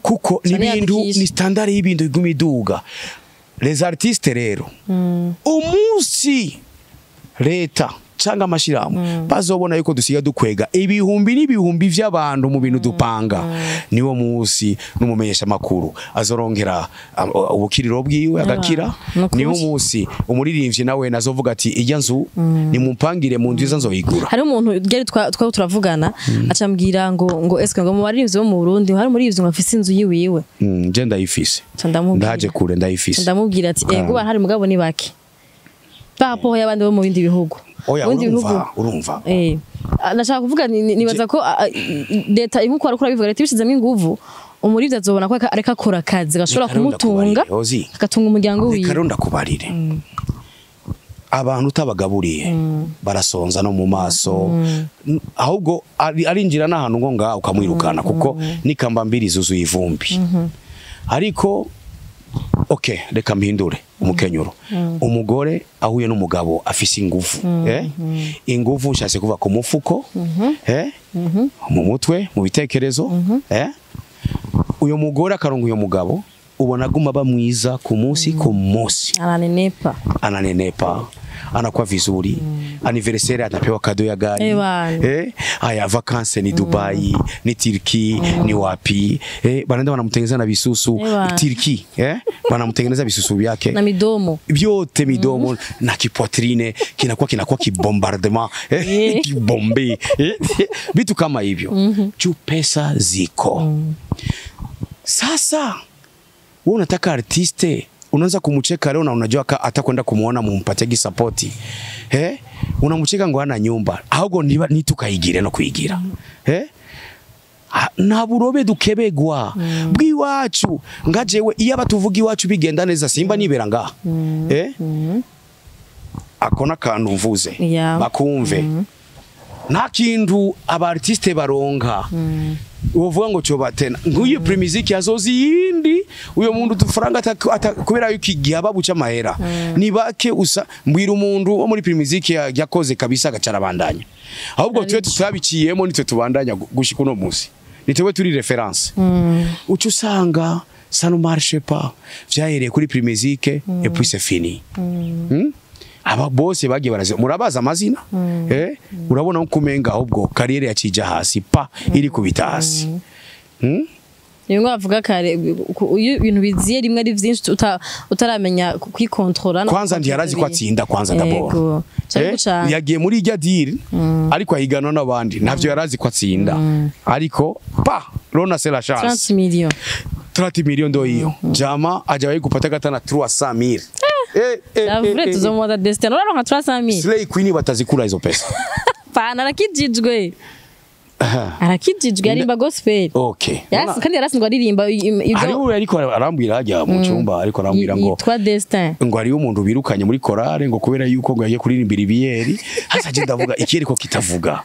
kuko ni Cyane ibintu yandikisha. ni standard y'ibintu biguma iduga. Les artistes rero, umunsi leta cyangwa amashirahamwe bazobona yuko dusiga dukwega ibihumbi n'ibihumbi vy'abantu mu bintu dupanga, niwo munsi n'umumenyesha makuru azorongera ubukiriro bwiwe agakira. Nukuri. Niwo munsi umuririmbyi nawe nazovuga ati ijya nzu nimumpangire mu nzu iza nzoyigura. Hari umuntu gari twa turavugana, acambwira ngo eske ngo mu baririmbyi bo mu Burundi hari umuririmbyi ngo afise inzu yiwiwe. Je ndayifise. Ca ndamubwira. Ndaje kure, ndayifise. Ndamubwira ati ego barahari, mugabo ni bake par rapport y'abandi bo mu bindi bihugu. Oya. Mu bindi Urumva, bihugu. urumva. Nashaka kuvuga nibaza ko leta nkuko wariko urabivuga, leta ibishizemo inguvu, umurivyi azobona ko areka akora akazi gashobora Reka rero kumutunga, ndakubarire, Ozi. agatunga umuryango Reka wiwe. rero ndakubarire. Abantu utabagaburiye barasonza no mu maso. Ahubwo arinjira n'ahantu ngo ngaho ukamwirukana, kuko nikamba mbiri zuzuye ivumbi. Ariko okay, reka mpindure umukenyuro. Umugore ahuye n'umugabo afise ingufu, ingufu nshatse kuva ku mufuko, mu mutwe, mu bitekerezo, uyo mugore akaronga uyo mugabo, ubona aguma aba mwiza ku munsi ku munsi. Ananenepa. Ananenepa, anakuwa vizuri. Anniversaire anapewa cadeau ya gari. Haya, vacances ni Dubai, ni Turki, ni wapi, banaenda wanamtengeneza na bisusu. Turki, wanamtengeneza bisusu vyake na midomo vyote, midomo na kipoitrine kinakuwa kibombardement, kibombe, vitu kama hivyo, juu pesa ziko. Sasa wewe unataka artiste, unaanza kumcheka leo na unajua atakwenda kumuona mumpategi support. Unamucheka ngo ana nyumba, ahubwo niba nitukayigire no kwigira. Nta burobe dukebegwa bw'iwacu. Nga jewe iyo abatuvuga iwacu bigenda neza, simba nibera ngaha. Akona kantu mvuze bakumve. Nta kintu aba artiste baronka uvuga ngo cyo batena nguye Primusic yazozi yindi, uyo muntu dufaranga kubera yuko igihe ababuca amahera ni bake. Usa mbwira umuntu wo muri Primusic yakoze kabisa agacarabandanya. Ahubwo twe tutabiciyemo nitwe tubandanya gushika uno munsi, nitwe turi référence. Uca usanga ça ne marche pas, vyahereye kuri Primusic et puis c'est fini. Aba bose bagiye baraze, murabaza amazina, urabona ko kumenga ahubwo carrière yacija hasi pa iri kubita hasi. Niyo bavuga kare, iyo ibintu biziye rimwe ari vyinshi, utaramenya kwikontrola no Kwanza ntiyarazi ko atsinda kwanza d'abord. Cyane cyane. Yagiye muri irya deal ariko ahiganwa n'abandi, ntavyo yarazi ko atsinda, ariko pa lona c'est la chance. 30 millions. 30 millions ndo hiyo. Jama hajawahi kupata hata na 300 mille. La vrai tuzomubaza Destin uraronka 300 mille. Slay Queen batazikura izo pesa. Pana arakijijwe. Arakijijwe, arimba gospel. Yarasi kandi yarasindwa aririmba ibyo. Hariho ariko arambwira hajya mu cyumba, ariko arambwira ngo yitwa Destin. Ngo hariho umuntu birukanye muri korale ngo kubera yuko ngo yagiye kuririmbira ibiyeri. Hasa je ndavuga ikiyeri ko kitavuga.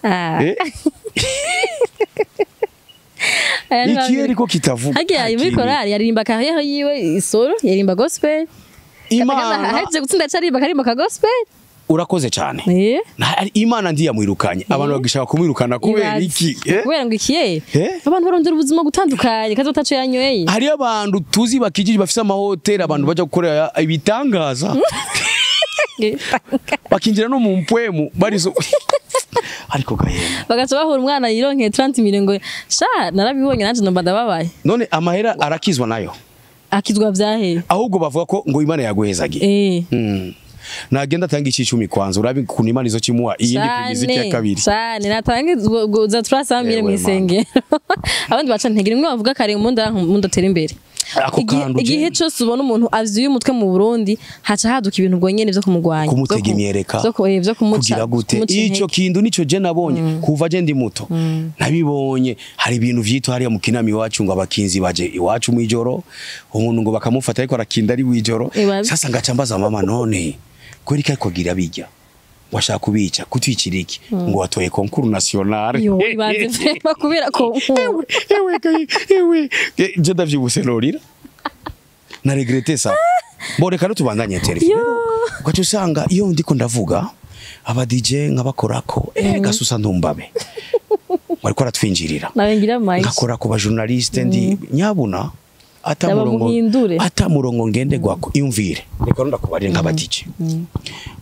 Ikiyeri ko kitavuga. Hagiye muri korali yaririmba carrière yiwe isolo, yaririmba gospel. Imana ahejeje gutsinda caririmba karimba ka gospel. Urakoze cyane. Imana ndiyamwirukanye, abantu bagishaka kumwirukana kubera iki? Kubera ngo ikiye abantu barondera ubuzima gutandukanye kazo taco yanyweye. Hariyo abantu tuzi bakijiji bafise amahoteli, abantu baja gukorera ibitangaza bakinjira no mu mpwemu barizo, ariko gahema bagaca bahura umwana yironkeye 30 millions ngo sha narabibonye nanje nomba ndababaye. None amahera arakizwa nayo? Akizwa vyahe? Ahubwo bavuga ko ngo Imana yaguhezagiye. Nagenda atanga icicumi kwanza, urabi kuntu Imana izo kimuha iyindi Primusic ya kabiri. Cyane natange za 300 mille Ewe. mwisengero, abandi baca ntege rimwe bavuga kare umuntu umuntu atera imbere. Ako kantu Igihe cyose ubona umuntu avyuye umutwe mu Burundi, haca haduka ibintu ubwo nyene vyo kumugwanya, kumutega imyereka, vyo kumuca kugira gute kumuca ico intege. Kintu nico je nabonye kuva je ndi muto, nabibonye. Hari ibintu vyitwa hariya mu kinama iwacu ngo abakinzi baje iwacu mwijoro, umuntu ngo bakamufata ariko arakinda ari mwijoro. Ibaze. Sasa ngaca mbaza mama, none kweri ko gira bijya washaka kubica kutwikira iki, ngo watoye concours national. Yo, ibaze vraiment kubera ko Ewe ewe, je ndavyibuse norira na regrette ça. Bon, reka tubandanye interview. Yo. Ugaca usanga iyo ndiko ndavuga aba DJ nkabakorako, gasusa ntumbabe bariko aratwinjirira. Nawe ngira mic. Ngakora ku ba journaliste ndi nyabuna ata Ndaba murongo muhindure. Ata murongo ngenderwako. Imvire, reka ndakubarire nk'aba DJ.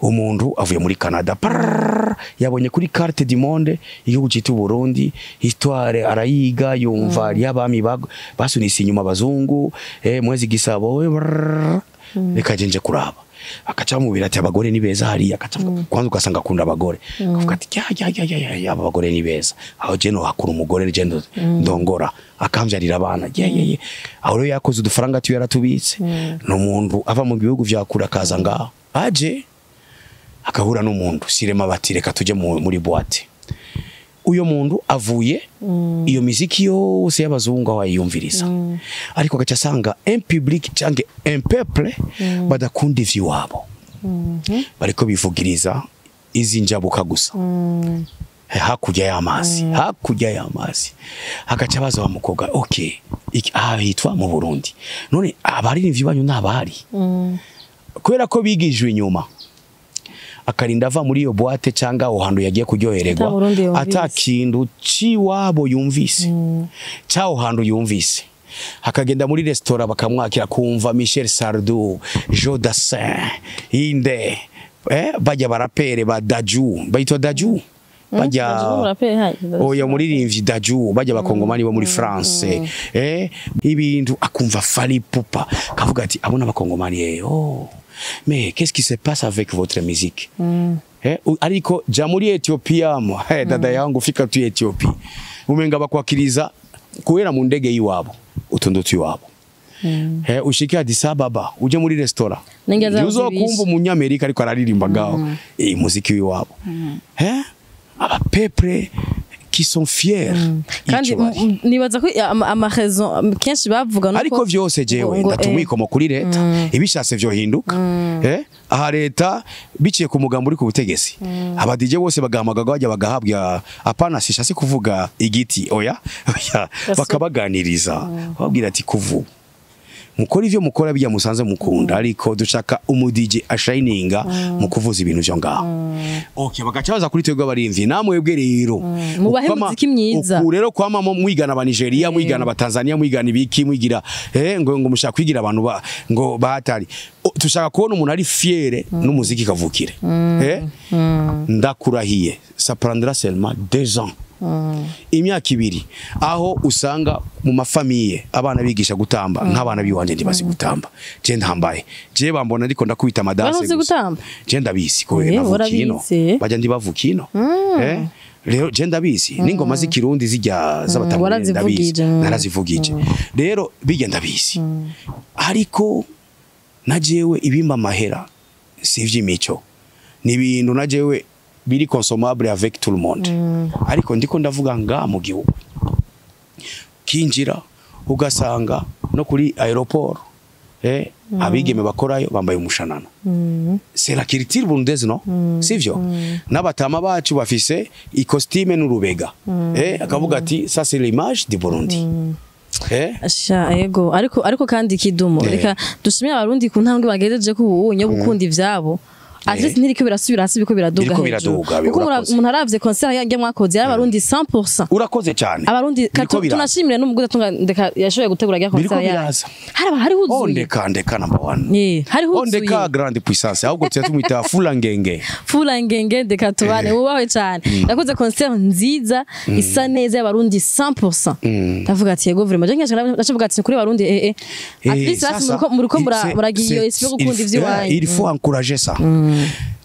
Umuntu avuye muri Canada, prrrr, yabonye kuri carte du monde igihugu cyitwa Burundi, histoire arayiga, yumva y'abami basunise inyuma abazungu, mwezi Gisabo, brrrr, reka je nje kuraba. Akaca mubira ati abagore ni beza hariya, akaca kwanza ugasanga akunda abagore, akavuga ati ya ya ya ya ya ya, aba bagore ni beza, aho je no hakura umugore je ndongora akamvyarira abana, ye ye ye. Aho rero yakoze udufaranga tuyo yaratubitse, ni umuntu ava mu bihugu vya kure akaza ngaho, aje akahura n'umuntu sirema, bati reka tujye muri boîte. Uyo muntu avuye iyo miziki yose y'abazungu aho ayiyumviriza, ariko agaca asanga un public cyangwa un peuple badakunda ivy'iwabo. Bariko bivugiriza izi njabuka gusa hakurya y'amazi, hakurya y'amazi. Hagaca baza wa mukobwa, okay, aha hitwa mu Burundi, none abaririmbyi banyu ntabahari? Kubera ko bigijwe inyuma, akarinda ava muri iyo boîte cyangwa aho hantu yagiye kuryohererwa Ata Burundi yumvise. Ata kintu ciwabo yumvise, cyaho hantu yumvise. Akagenda muri restaurant bakamwakira, kumva Michel Sardou, Joe Dassin, inde, bajya barapere ba Daju, bayitwa Daju, bajya Daju umuraperi hai. Oya, muririmbyi Daju, bajya abakongomani bo muri France, ibintu akumva Fally Ipupa, kavuga ati abona abakongomani, oh mais qu'est-ce qui se passe avec votre musique? Ariko ja muri Ethiopia mo, dada yangu, fika tu Ethiopia, umenga bakwakiriza kuhera mu ndege y'iwabo utundu tw'iwabo. Ushike Addis Ababa, uje muri restaurant, Ninge zabo uzokumva zibishe. umunyamerika ariko araririmba ngaho muziki w'iwabo, aba peuple qui sont fiers Kandi y'ico bari. Nibaza ko ama raison kenshi bavuga nuko Ariko vyose jewe ngo, ndatumwikomo kuri leta, ibishatse vyohinduka. Aha leta biciye ku mugambo uri ku butegetsi, aba DJ bose bagahamagagwa, bajya bagahabwa, apana sishatse kuvuga igiti, oya oya, bakabaganiriza, babwira ati kuvu mukora ivyo mukora bijya musanze mukunda, ariko dushaka umu DJ ashininga mu kuvuza ibintu vyo ngaho. Okay, bagaca baza kuri twebwe abarimvyi, namwebwe rero Mubahe muziki myiza. Uku rero kwama mwigana aba Nigeria, mwigana aba Tanzania, mwigana ibiki, mwigira ngo mushaka kwigira abantu ba ngo bahatari. Tushaka kubona umuntu ari fier n'umuziki kavukire. Ndakurahiye, ça prendra seulement 2 ans, imyaka 2, aho usanga mu ma familles abana bigisha gutamba. Nk'abana biwanje ntibazi gutamba, je ntambaye, je bambona ariko ndakubita ama danse Baruzi gusa. gutamba? Je ndabizi kubera navukiye ino. Urabizi. Bajya ndibavukiye ino. Rero je ndabizi n'ingoma z'ikirundi zijya z'abatambuye ndabizi. Warazivugije. Narazivugije, rero bijya ndabizi. Ariko na jewe ibimba amahera si ivy'imico, ni ibintu na jewe biri consommable avec tout le monde. Ariko ndiko ndavuga nga mu gihugu kinjira ugasanga no kuri aéroport, abigeme bakorayo bambaye umushanana. C'est la culture burundaise, no sivyo? N'abatama bacu bafise i costume n'urubega, akavuga ati ça c'est l'image du Burundi. Sha ego, ariko kandi Kidumu, reka dushimire abarundi ku ntambwe bagejeje ko ubu nyo gukunda ivyabo. At least ntiriko birasubira hasi, biriko biraduga Biriko hejuru. biraduga, Kuko urakoze. umuntu aravye concert yanjye mwakoze, yari abarundi 100%. Urakoze cyane. Abarundi Biriko biraza. Tunashimire n'umuguzi atunga ndeka yashoboye gutegura rya Biriko concert yayo. biraza. Hari Oh, huzuye. ndeka ndeka number one. Hari Oh, ndeka huzuye. grande puissance, ahubwo tuya tumwita fula ngenge. Fula ngenge, ndeka tubane, wubahwe cyane. Yakoze concert nziza isa neza y'abarundi 100%. Ndavuga ati yego vraiment, je nkasha ndavuga ati kuri abarundi at least basi muriko muragiye iyo esprit yo gukunda ivy'iwanyu. Il faut encourager ça.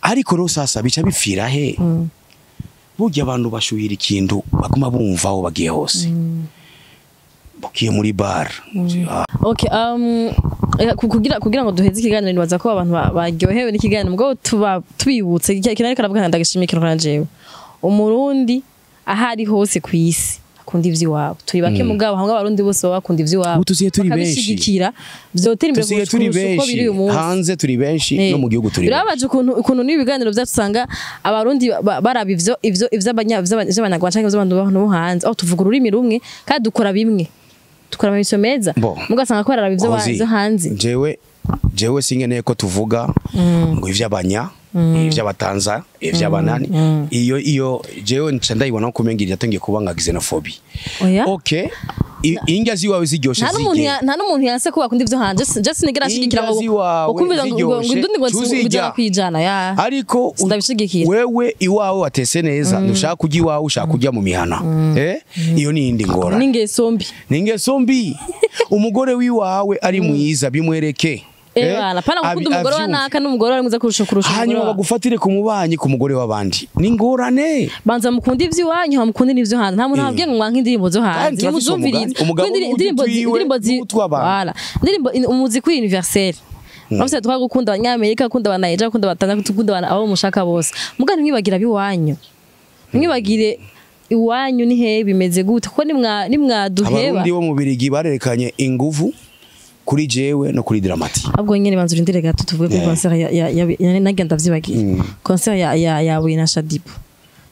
Ariko rero sasa bica bipfira he? Burya abantu bashuhira ikintu baguma bumva aho bagiye hose, bagiye muri bar. Okay, kugira ngo duheze ikiganiro, nibaza ko abantu baryohewe n'ikiganiro, ubwo tuba tubibutse ikintu, ariko aravuga ndagashimiye ikintu kora jewe. Umurundi aho ari hose ku isi akunda ivy'iwabo. Turi bake mugabo hamwe abarundi bose baba bakunda ivy'iwabo. Ubu tusigaye turi benshi. Bakabishigikira, vyotera imbere Tusigaye turi kurusha uko benshi biri uyu munsi. Hanze turi benshi, no mu gihugu turi benshi. Birababaje ukuntu n'ibiganiro byacu usanga abarundi baraba ivyo ivy'abanyarwanda canke ivy'abantu bo hanze, aho tuvuga ururimi rumwe kandi dukora bimwe, dukora ama émissions meza, Bon. mugasanga ko bararaba ivyo Ozi, ivyo hanze. Jewe sinkeneye ko tuvuga ngo ivy'abanya, ivy'abatanza, ivy'abanani. Iyo jewe nca ndayibona ko umenga yatangiye kuba nka xenophobie. Oya. Okay, indya ziwawe ziryoshe Nta n'umuntu zige. Nta n'umuntu yanse ko bakunda ivyo hanze. Just sinigera ashigikira ngo Indya ziwawe ukumvira ngo ziryoshe, indundi ngo tuzirya. 100% ya. Ariko Sindabishigikira. wewe iwawe watese neza, ntushaka kurya iwawe, ushaka kurya mu mihana, iyo ni iyindi ngorane. N'ingeso mbi. Ni ingeso mbi. Umugore w'iwawe ari mwiza, bimwereke. Bana pana gukunda umugore wa avyumve. naka n'umugore wari mwiza kurusha umugore Hanyuma wawe. bagufatire ku mubanyi, ku mugore w'abandi, ni ingorane. Banza mukunde ivy'iwanyu, hama mukunde n'ivyo hanze. Nta muntu ababwiye ngo mwanke indirimbo zo Kandi hanze, turafise nimuzumvirize. umugani. Umugabo Kuko indirimbo n'utwiwe, indirimbo n'utw'abantu. Voilà. Indirimbo umuziki universel. Bafise twa gukunda abanyamerika, gukunda abanaija, gukunda abatanzania, gukunda abo mushaka bose, muga ntimwibagira abiwanyu, ntimwibagire iwanyu ni he bimeze gute, kuko nimwaduheba. Abarundi bo mu Birigi barerekanye inguvu. Kuri jewe no kuri Drama T. Ahubwo nyene banza urindire gato tuvuge kuri concert ya nagira ndavyibagiye. Concert ya yawe na Shadibu.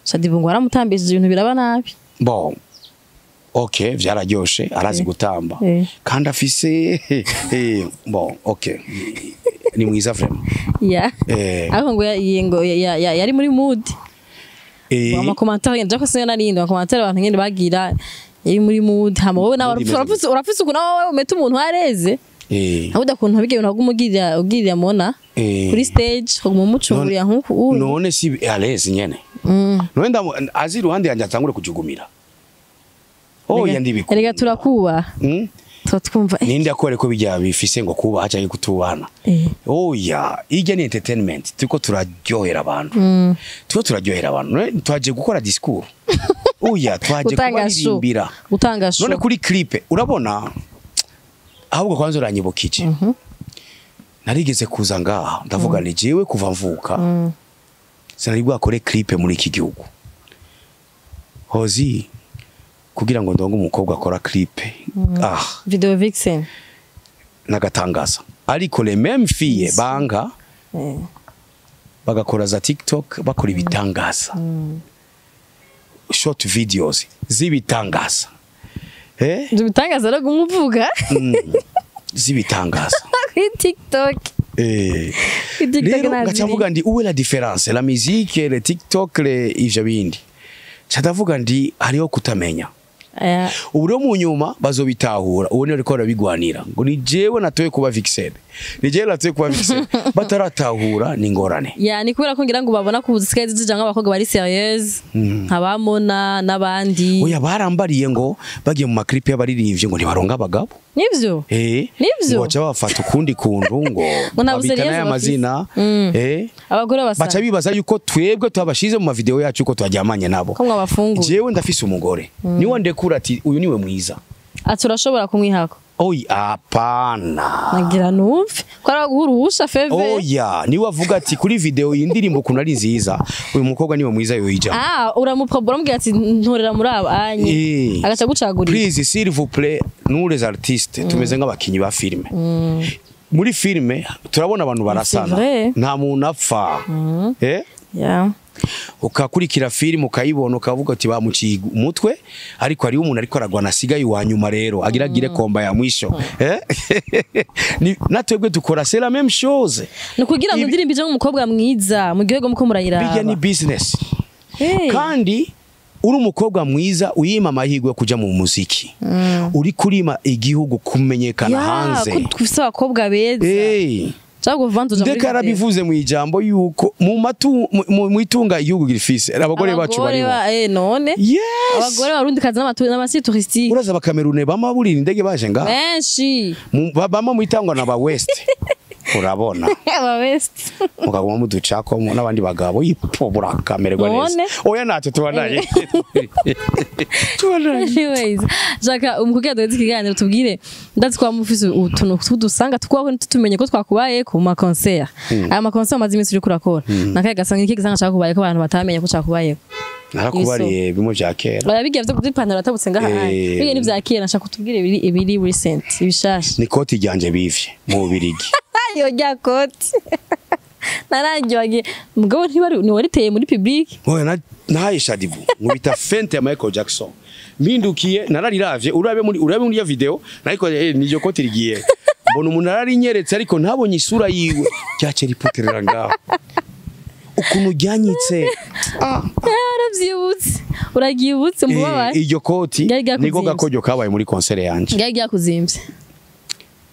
Shadibu ngo aramutambishije ibintu biraba nabi. Bon, okay, vyararyoshe, arazi gutamba kandi afise bon, okay, ni mwiza vraiment. Ariko ngo ngo yari muri mood. Ama commentaire nje ko singa narindi ama commentaire abantu nyene bagira yari muri mood, hama wowe nawe urafise ukuntu wowe umeta umuntu areze. Aho udakuntu bige ibintu agumugirira ugirira mona kuri stage kuguma umucungurira nkuku uyu. None si aleze nyene. None ndamu azi iruhande yanjye atangure kujugumira. Oya ndibikunda. Erega turakuba. Tuba twumva Ninde akore ko bijya bifise ngo kubaha cyangwa kutubana. Oya, ijya ni entertainment, turiko turaryohera abantu. Turiko turaryohera abantu. None twaje gukora discours. Oya, twaje Gutanga show. kubaririmbira. Gutanga show. None kuri clip urabona ahubwo kwanza uranyibukije. Narigeze kuza ngaha ndavuga ni jewe kuva mvuka. Sinari bwakore clip muri iki gihugu. Hozi kugira ngo ndonge umukobwa akora clip. Ah, Video vixen. nagatangaza. Ariko les mêmes filles banga bagakora za TikTok, bakora ibitangaza. Short videos z'ibitangaza. Ibyo bitangaza rero kumuvuga Z'ibitangaza. kuri TikTok. Kuri TikTok Rero nta ngaca ziri. mvuga ndi uwe la différence, la musique, le TikTok, le ivyo bindi. Ca ndavuga ndi hariho kutamenya. Ubu rero mu nyuma bazobitahura, ubu niyo ariko barabigwanira ngo ni jewe natoye kuba vixen, ni jewe natoye kuba vixen, bataratahura ni ingorane. Ya, ni kubera ko ngira ngo babona ko zisigaye zija nk'abakobwa bari sérieuse nk'abamona n'abandi. Oya, barambariye ngo bagiye mu maklipe y'abaririmbyi ngo ntibaronka abagabo. Nivyo? Nivyo? Ngo baca bafata ukundi kuntu ngo Ngo nta babita buseriyeuse n'aya bafise. mazina. Abagore basa. Baca bibaza yuko twebwe twabashize mu mavideo yacu ko twaryamanye nabo. Ko mwabafunguye. Jewe ndafise umugore, niwe ndekura ati uyu niwe mwiza. Ati urashobora kumwihako? Oya, apana. Nagira numve ko ari guhurusha feve. Oya, niwe avuga ati kuri video iyi ndirimbo ukuntu ari nziza, uyu mukobwa niwe mwiza yoyijamo. Ah, uramuprobora uramubwira ati ntorera muri aba anye. Agaca gucagurira. Please, s'il vous plaît, nous les artistes tumeze nk'abakinyi ba filme. Muri filme turabona abantu barasana, vrai. nta muntu apfa. Ukakurikira filime ukayibona ukavuga ati bamuciye umutwe, ariko hariho umuntu ariko aragwana asigaye uwa nyuma rero agira agire combat ya mwisho. Natwebwe dukora c'est la même chose. Ni ukugira ngo indirimbo ije nk'umukobwa mwiza mu gihugu muko murayiraba. Bijya ni business. Kandi uri umukobwa mwiza uyima amahirwe yo kuja mu muziki, uri kurima igihugu kumenyekana Ya, hanze. ko twifise abakobwa beza. Cyangwa uvanze uja muri Ndeka video. yarabivuze mu ijambo yuko mu matu mu itunga igihugu gifise abagore bacu Abagore barimo. None abagore barundi kazi n'amasi touristique. Uraza abakamerune bama burira indege baje ngaha. Benshi. Bama mu itangwa na ba West. Urabona. Aba West. Mukaguma muducako n'abandi bagabo ipo burakamererwa neza. None? Oya natwe tubandanye. Tubandanye. Anyways, Jaka umukubwira duheze ikiganiro tubwire ndazi ko wamufise utuntu tw'udusanga tukwaho ntitumenye ko twakubaye ku ma concert. Aya ma concert amaze iminsi uriko urakora. Nakaye gasanga iki gisanga cakubaye ko abantu batamenye ko cakubayeko. Narakubariye bimwe vya kera. Oya, bigiye vyo by'ipantaro atabutse ngaha. Bigiye ni vya kera, nshaka kutubwira ibiri recent ibishasha. Ni koti ryanje bivye mu Bubirigi. Ayo rya koti. Narangiye mugabo ntibari ni wariteye muri public. Oya, nahaye Shadibu nkubita fente ya Michael Jackson. Mpindukiye narariravye, urabe muri ya video nariko niryo koti rigiye. Mbona umuntu ararinyeretse ariko ntabonye isura yiwe. Ryace ripoterera ngaho. Ukuntu ryanyitse. Yaravyibutse. Uraryibutse mubabare. Iryo koti Ryari ryakuzimvye. niko gakoryo kabaye muri concert yanje. Ryari ryakuzimvye.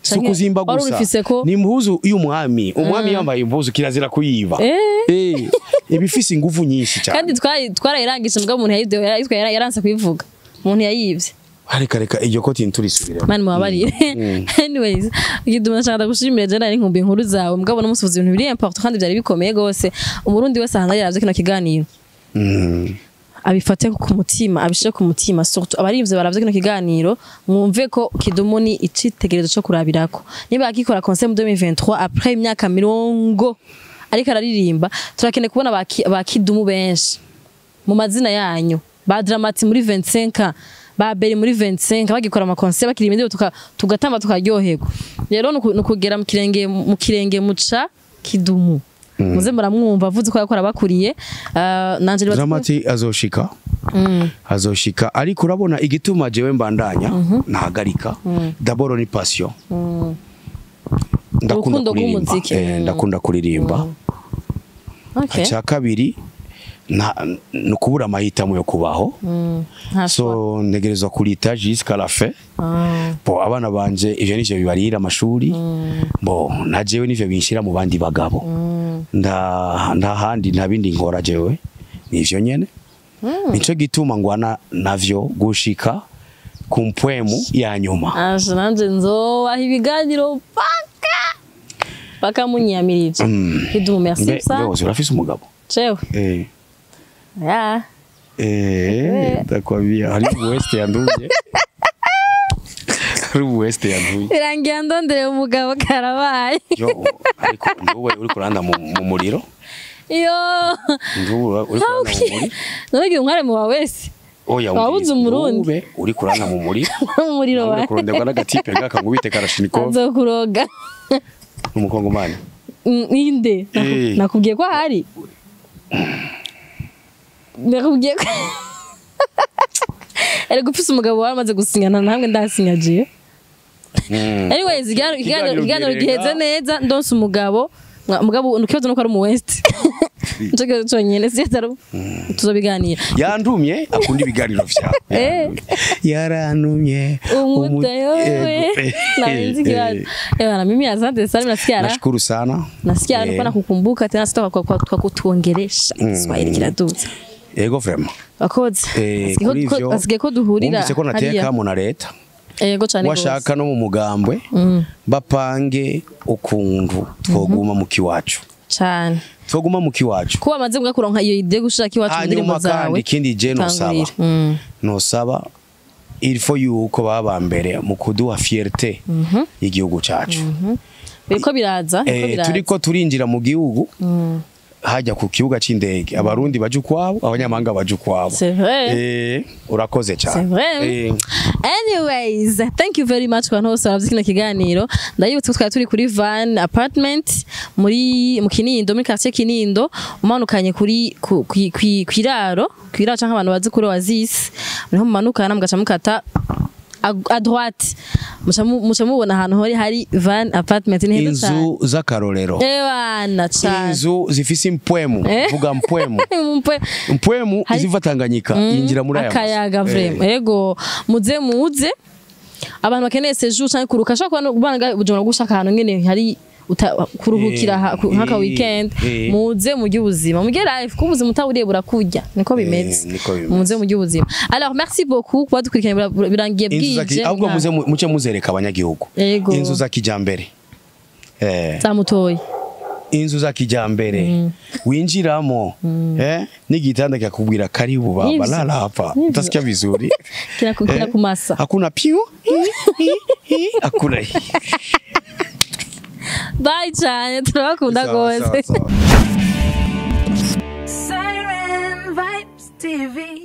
Si ukuzimba Wari gusa. urifise ko Ni impuzu y'umwami. Umwami yambaye impuzu kirazira kuyiba. Ibifise ingufu nyinshi cyane. Kandi twarayirangije mugabo umuntu yayivye yaranse kuyivuga. Umuntu yayivye. Reka reka iryo koti nturisubire. Mani mubabarire. Anyways, Giduma nshaka ndagushimira je nari nkumbuye inkuru zawe mugabo no musubiza ibintu biri important kandi byari bikomeye gose. Umurundi wese ahantu yaravye kino kiganiro. Abifate ku mutima, abishire ku mutima, surtout abarimvye baravye kino kiganiro, mwumve ko Kidumu ni icitegererezo co kurabirako. Niba akikora concert mu 2023 après imyaka mirongo ariko araririmba, turakeneye kubona ba Kidumu benshi mu mazina yanyu, ba Dramati muri 25 ans, Ba Beri muri 25 bagikora ama concert, bakiri imideo, tugatamba tukaryoherwa. Rero nukugera mu kirenge muca Kidumu, muze muramwumva avuze ko yakora bakuriye. Nanje nibaza ko- Drama T azoshika, azoshika, ariko urabona igituma jewe mbandanya nahagarika, d'abord ni passion. Ndakunda Urukundo kuririmba. rw'umuziki. Ndakunda kuririmba. Icya kabiri ni ukubura amahitamo yo kubaho. Nta So ntegerezwa kurita jusqu'à la fin. Bo abana banje ivyo nivyo bibarira amashuri, bo na jewe nivyo binshira mu bandi bagabo. Nda handi, nta bindi nkora jewe, nivyo nyene. Nico gituma ngwana navyo gushika ku mpwemu ya nyuma. Aje nanje nzobaha ibiganiro paka paka munyamirije. Kidumu, merci. Mbe Sa mbe urafise umugabo? Jewe? Eh. Ya. Eh, ndakwambia hari west yanduye, hari west yanduye. Birangiye ndondere umugabo, karabaye. Yo, ariko nduwe uri kuranda mu muriro. Iyo. Nduwe uri kuranda mu muriro. None umware mu wa wese. Oya. Wabuze Umurundi. Nduwe uri kuranda mu muriro. Umuriro Uri wa kuronderwa n'agatipe ngaka karashinikov. Azokuroga. N'umukongomani. Inde? Eh. Nakubwiye ko ahari, nakubwiye ko erega ufise umugabo wawe amaze gusinyana namwe ndasinyagiye. Anyways, ikiganiro ikiganiro giheze neza, ndonse umugabo. Mugabo ikibazo nuko ari umu west, nico kibazo conyene, siyatari tuzobiganira. Yandumye akunda ibiganiro vyawe. Yarantumye. Umuta yowe. Narinzi ikibazo. Bana, mimi asante sana, nasikia raha. Nashukuru sana. Nasikia raha nilikuwa nakukumbuka tena, sitoka kwa kutuongelesha Kiswahili kiraduza. Ego, vraiment. Wakoze. Kuri ivyo Asigaye ko duhurira wumvise ko nateye hariya. akamo na leta. Yego cane gose. Washaka no mu mugambwe bapange ukuntu twoguma mu kiwacu. Cane. Twoguma mu kiwacu. Kuba amaze mbwa kuronka iyo idée gushaka iwacu mu ndirimbo Hanyuma kandi zawe. ikindi je nosaba, Tangurira. Nosaba il faut yuko baba mbere mu kuduha fierté y'igihugu cacu. Biriko biraza, biriko biraza. Turiko turinjira mu gihugu, hajya ku kibuga c'indege, abarundi baje ukwabo, abanyamahanga baje ukwabo. C'est vrai. Urakoze C'est cyane. vrai. Anyways, thank you very much ku bantu bose baravye kino kiganiro. Ndayibutse ko twari turi kuri Van Apartment muri mu Kinindo, muri quartier Kinindo, umanukanye kuri kwiraro, kwiraro canke abantu bazi kuri Oasis, niho mumanukana mugaca mukata à droite. Muca mubona ahantu hari Van Apartment, ni heza cane. Inzu z'akarorero. Ewana cane. Inzu zifise impwemu. Vuga mpwemu. Mpwemu iziva Tanganyika yinjira muri aya mazu. Akayaga vraiment. Ego, muze muze abantu bakeneye séjour canke kuruka, ashobora kuba ubana Bujumbura gushaka ahantu nyene hari kuruhukira nk'aka weekend. Muze murye ubuzima, murye life, kuko ubuzima utaburiye burakurya, niko bimeze. Niko bimeze. Muze murye ubuzima. Alors merci beaucoup kuba dukurikiranye, birangiye Inzu za bwije. Ahubwo muze muce muzereka abanyagihugu Ego. inzu za kijambere. Zamutoye. Inzu za kijambere winjiramo, n'igitanda kikakubwira karibu baba. Nivyo. Lala hapa, utasikia vizuri. Kina kumasa. Hakuna piu, hakuna. Bye cyane, turabakunda Sawa, gose. sawa, sawa. Siren Vibes TV.